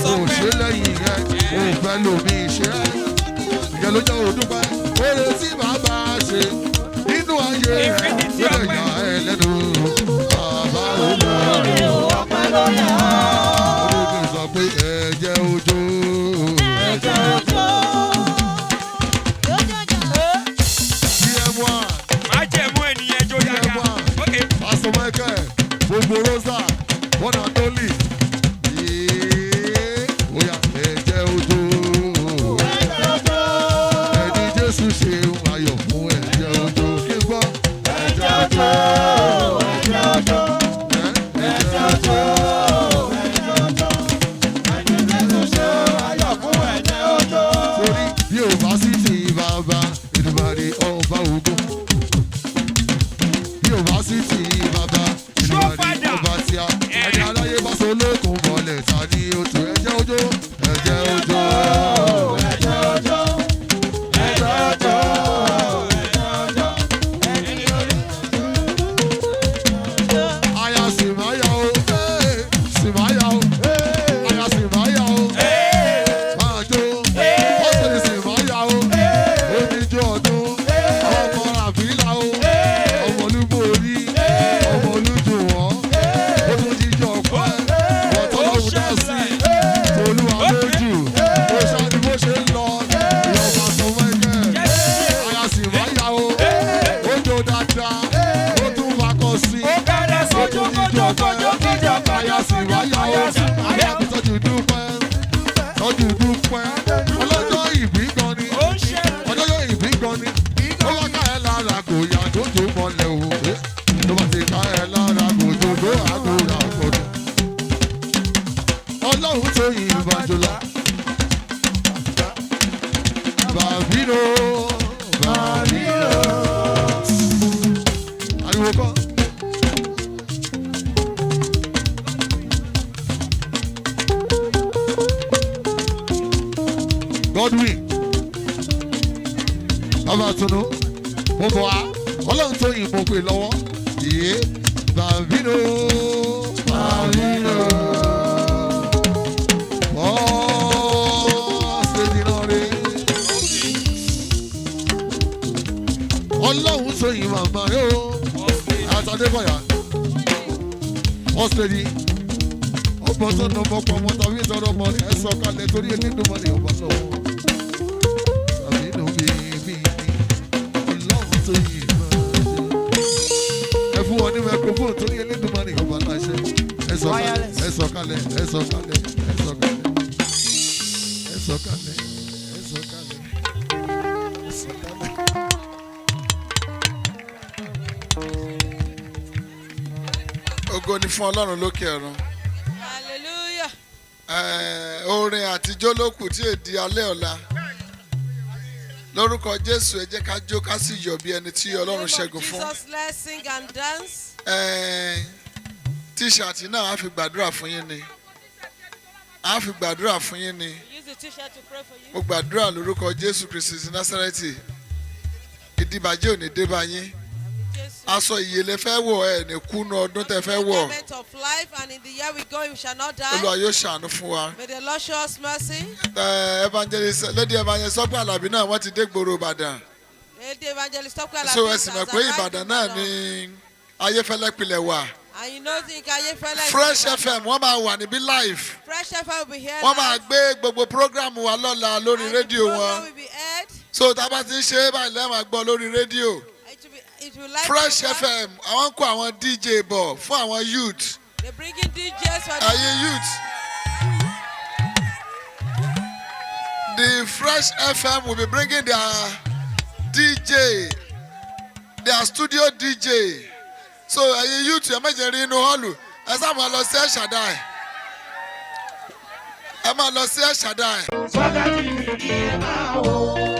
Kò ṣe lẹ́yìn yẹn, ò fẹ́ lómi ṣe é. Ìyẹn ló jẹ́ òdúpẹ́. Oore tí bàbá ṣe nínú ayé rẹ̀, ó lè yà ẹ́ lẹ́nu. Bàbá olóore Ọpẹ́ ló yẹ ọ́. olóògùn sọ pé ẹ̀jẹ̀ ojú. Ẹ̀jẹ̀ ojú. Dm1, Májẹ̀mú ènìyàn jó yàgà. dm1, Pastor Michael, gbogbo Rosa, one and only. Yéé, Oya ẹ̀jẹ̀ ojú. Ẹ̀jẹ̀ ojú. Ẹni Jésù ṣe ń ayọ̀ fún ẹ̀jẹ̀ ojú. Kí n gbọ́. Ẹ̀jẹ̀ ojú. Ẹ̀jẹ̀ ojú. Ẹ̀jẹ̀ ojú. Ẹni Jésù ṣe ayọ̀ fún ẹ̀jẹ̀ ojú. Torí bí o bá sí ti bàbá, Èdùmàrè ọba ògo. Bí o bá sí ti bàbá, Èdùmàrè ọba tíá. Ẹni aláyé bá so lókun mọ́lẹ̀ ta ni ó tu ẹ̀jẹ̀ ojú. Ẹ̀jẹ̀ ojú. Ẹ̀jẹ̀ ojú. Ẹ̀jẹ̀ ojú. Ẹ̀jẹ̀ ojú. Ẹni orí. Aya sì máa yá o, ee, sì máa yá o, aya sì máa yá o, máa jó, ó sì sì máa yá o, omi jó ọdún, ọmọ àgòyà tó jó mọ́lẹ̀ o. Tó bá ti ká ẹ lára kò jòjó àgòyà gbọdọ̀. Ọlọ́run tó yin ìbàjọ́lá. Bàbínú bàbínú. Ariwo kọ́. Godwin bàbá tunu mo bọ̀ wá ọlọ́run tó yin mo pè lọ́wọ́ yìí bàbínú bàbínú ọ́ ṣe dìnnà rè ọlọ́run tó yin màmá rẹ o àtàdébọ̀yà ọ̀sẹ̀dì ọmọ sọ̀nà ọmọ ọmọ tàbí ìtọ́rọ ọmọ ẹ sọ kalẹ̀ torí elédùnmọ́ ni ọmọ sọ̀wọ́ tàbí inú mi mi ọlọ́run tó yìí máa ṣe ẹ fún wọn ní microphone torí elédùnmọ́ ni ọmọ náà ṣe ẹ sọ kalẹ̀ ẹ sọ kalẹ̀ ẹ sọ kalẹ̀ ẹ sọ kalẹ̀ ẹ sọ kalẹ̀ ẹ sọ kalẹ̀ ẹ sọ kalẹ̀. Ògo ni fún Ọlọ́run lókè ọ̀run. Hallelujah. Orin àtijọ́ ló kù tí èdè alẹ́ ọ̀la. Lórúkọ Jésù, ẹ jẹ́ ká jó ká sì yọ̀ bí ẹni tí Ọlọ́run In the name of ṣẹ́gun fún. Jesus, let's sing and dance. Tíṣàtì náà á fi gbàdúrà fún yín ni. Á fi gbàdúrà fún yín ni. Use the t-shirt to pray for you. Mo gbàdúrà lórúkọ Jésù Kristi ti Násárẹ́tì. Ìdìbàjẹ́ ò ní dé bá yín. Aṣọ ìyèlè fẹ́ wọ̀ ẹ̀ ní kúnú ọdún tẹ fẹ́ wọ̀. Garment of life, and in the year we go, we shall not die. Olúwa yóò ṣàánú fún wa. May the Lord show us mercy. Evangelist Lady Evangelist Sọ́pẹ́ Àlàbí náà wọ́n ti dé gbòòrò Ìbàdàn. Lady Evangelist Tope Alabi So ẹ sì mọ̀ has pé arrived Ìbàdàn in náà Ibadan. ni Ayéfẹ́lẹ́ pilẹ̀ wà. And you know, think Ayefele. Fresh FM wọ́n máa wà níbí live. Fresh FM will be here. Wọ́n máa live. gbé gbogbo program wa lọ́la lórí And the rédíò program wọn. will be aired. So tá a bá ti ń ṣe é báyìí lẹ́ẹ̀ máa gbọ́ lórí rédíò. It will live Fresh program. FM àwọn ń kó àwọn DJ bọ̀ fún àwọn youth. They bring in DJs for the Ẹ̀yin youth. The Fresh FM will be bringing their DJ, their studio DJ. So ẹ̀yin youth ẹ méje rí inú hall ẹ sáà máa lọ sí Ẹ̀ṣàdáì. Ẹ máa lọ sí Ẹ̀ṣàdáì. Swagger TV ni ẹ máa wò.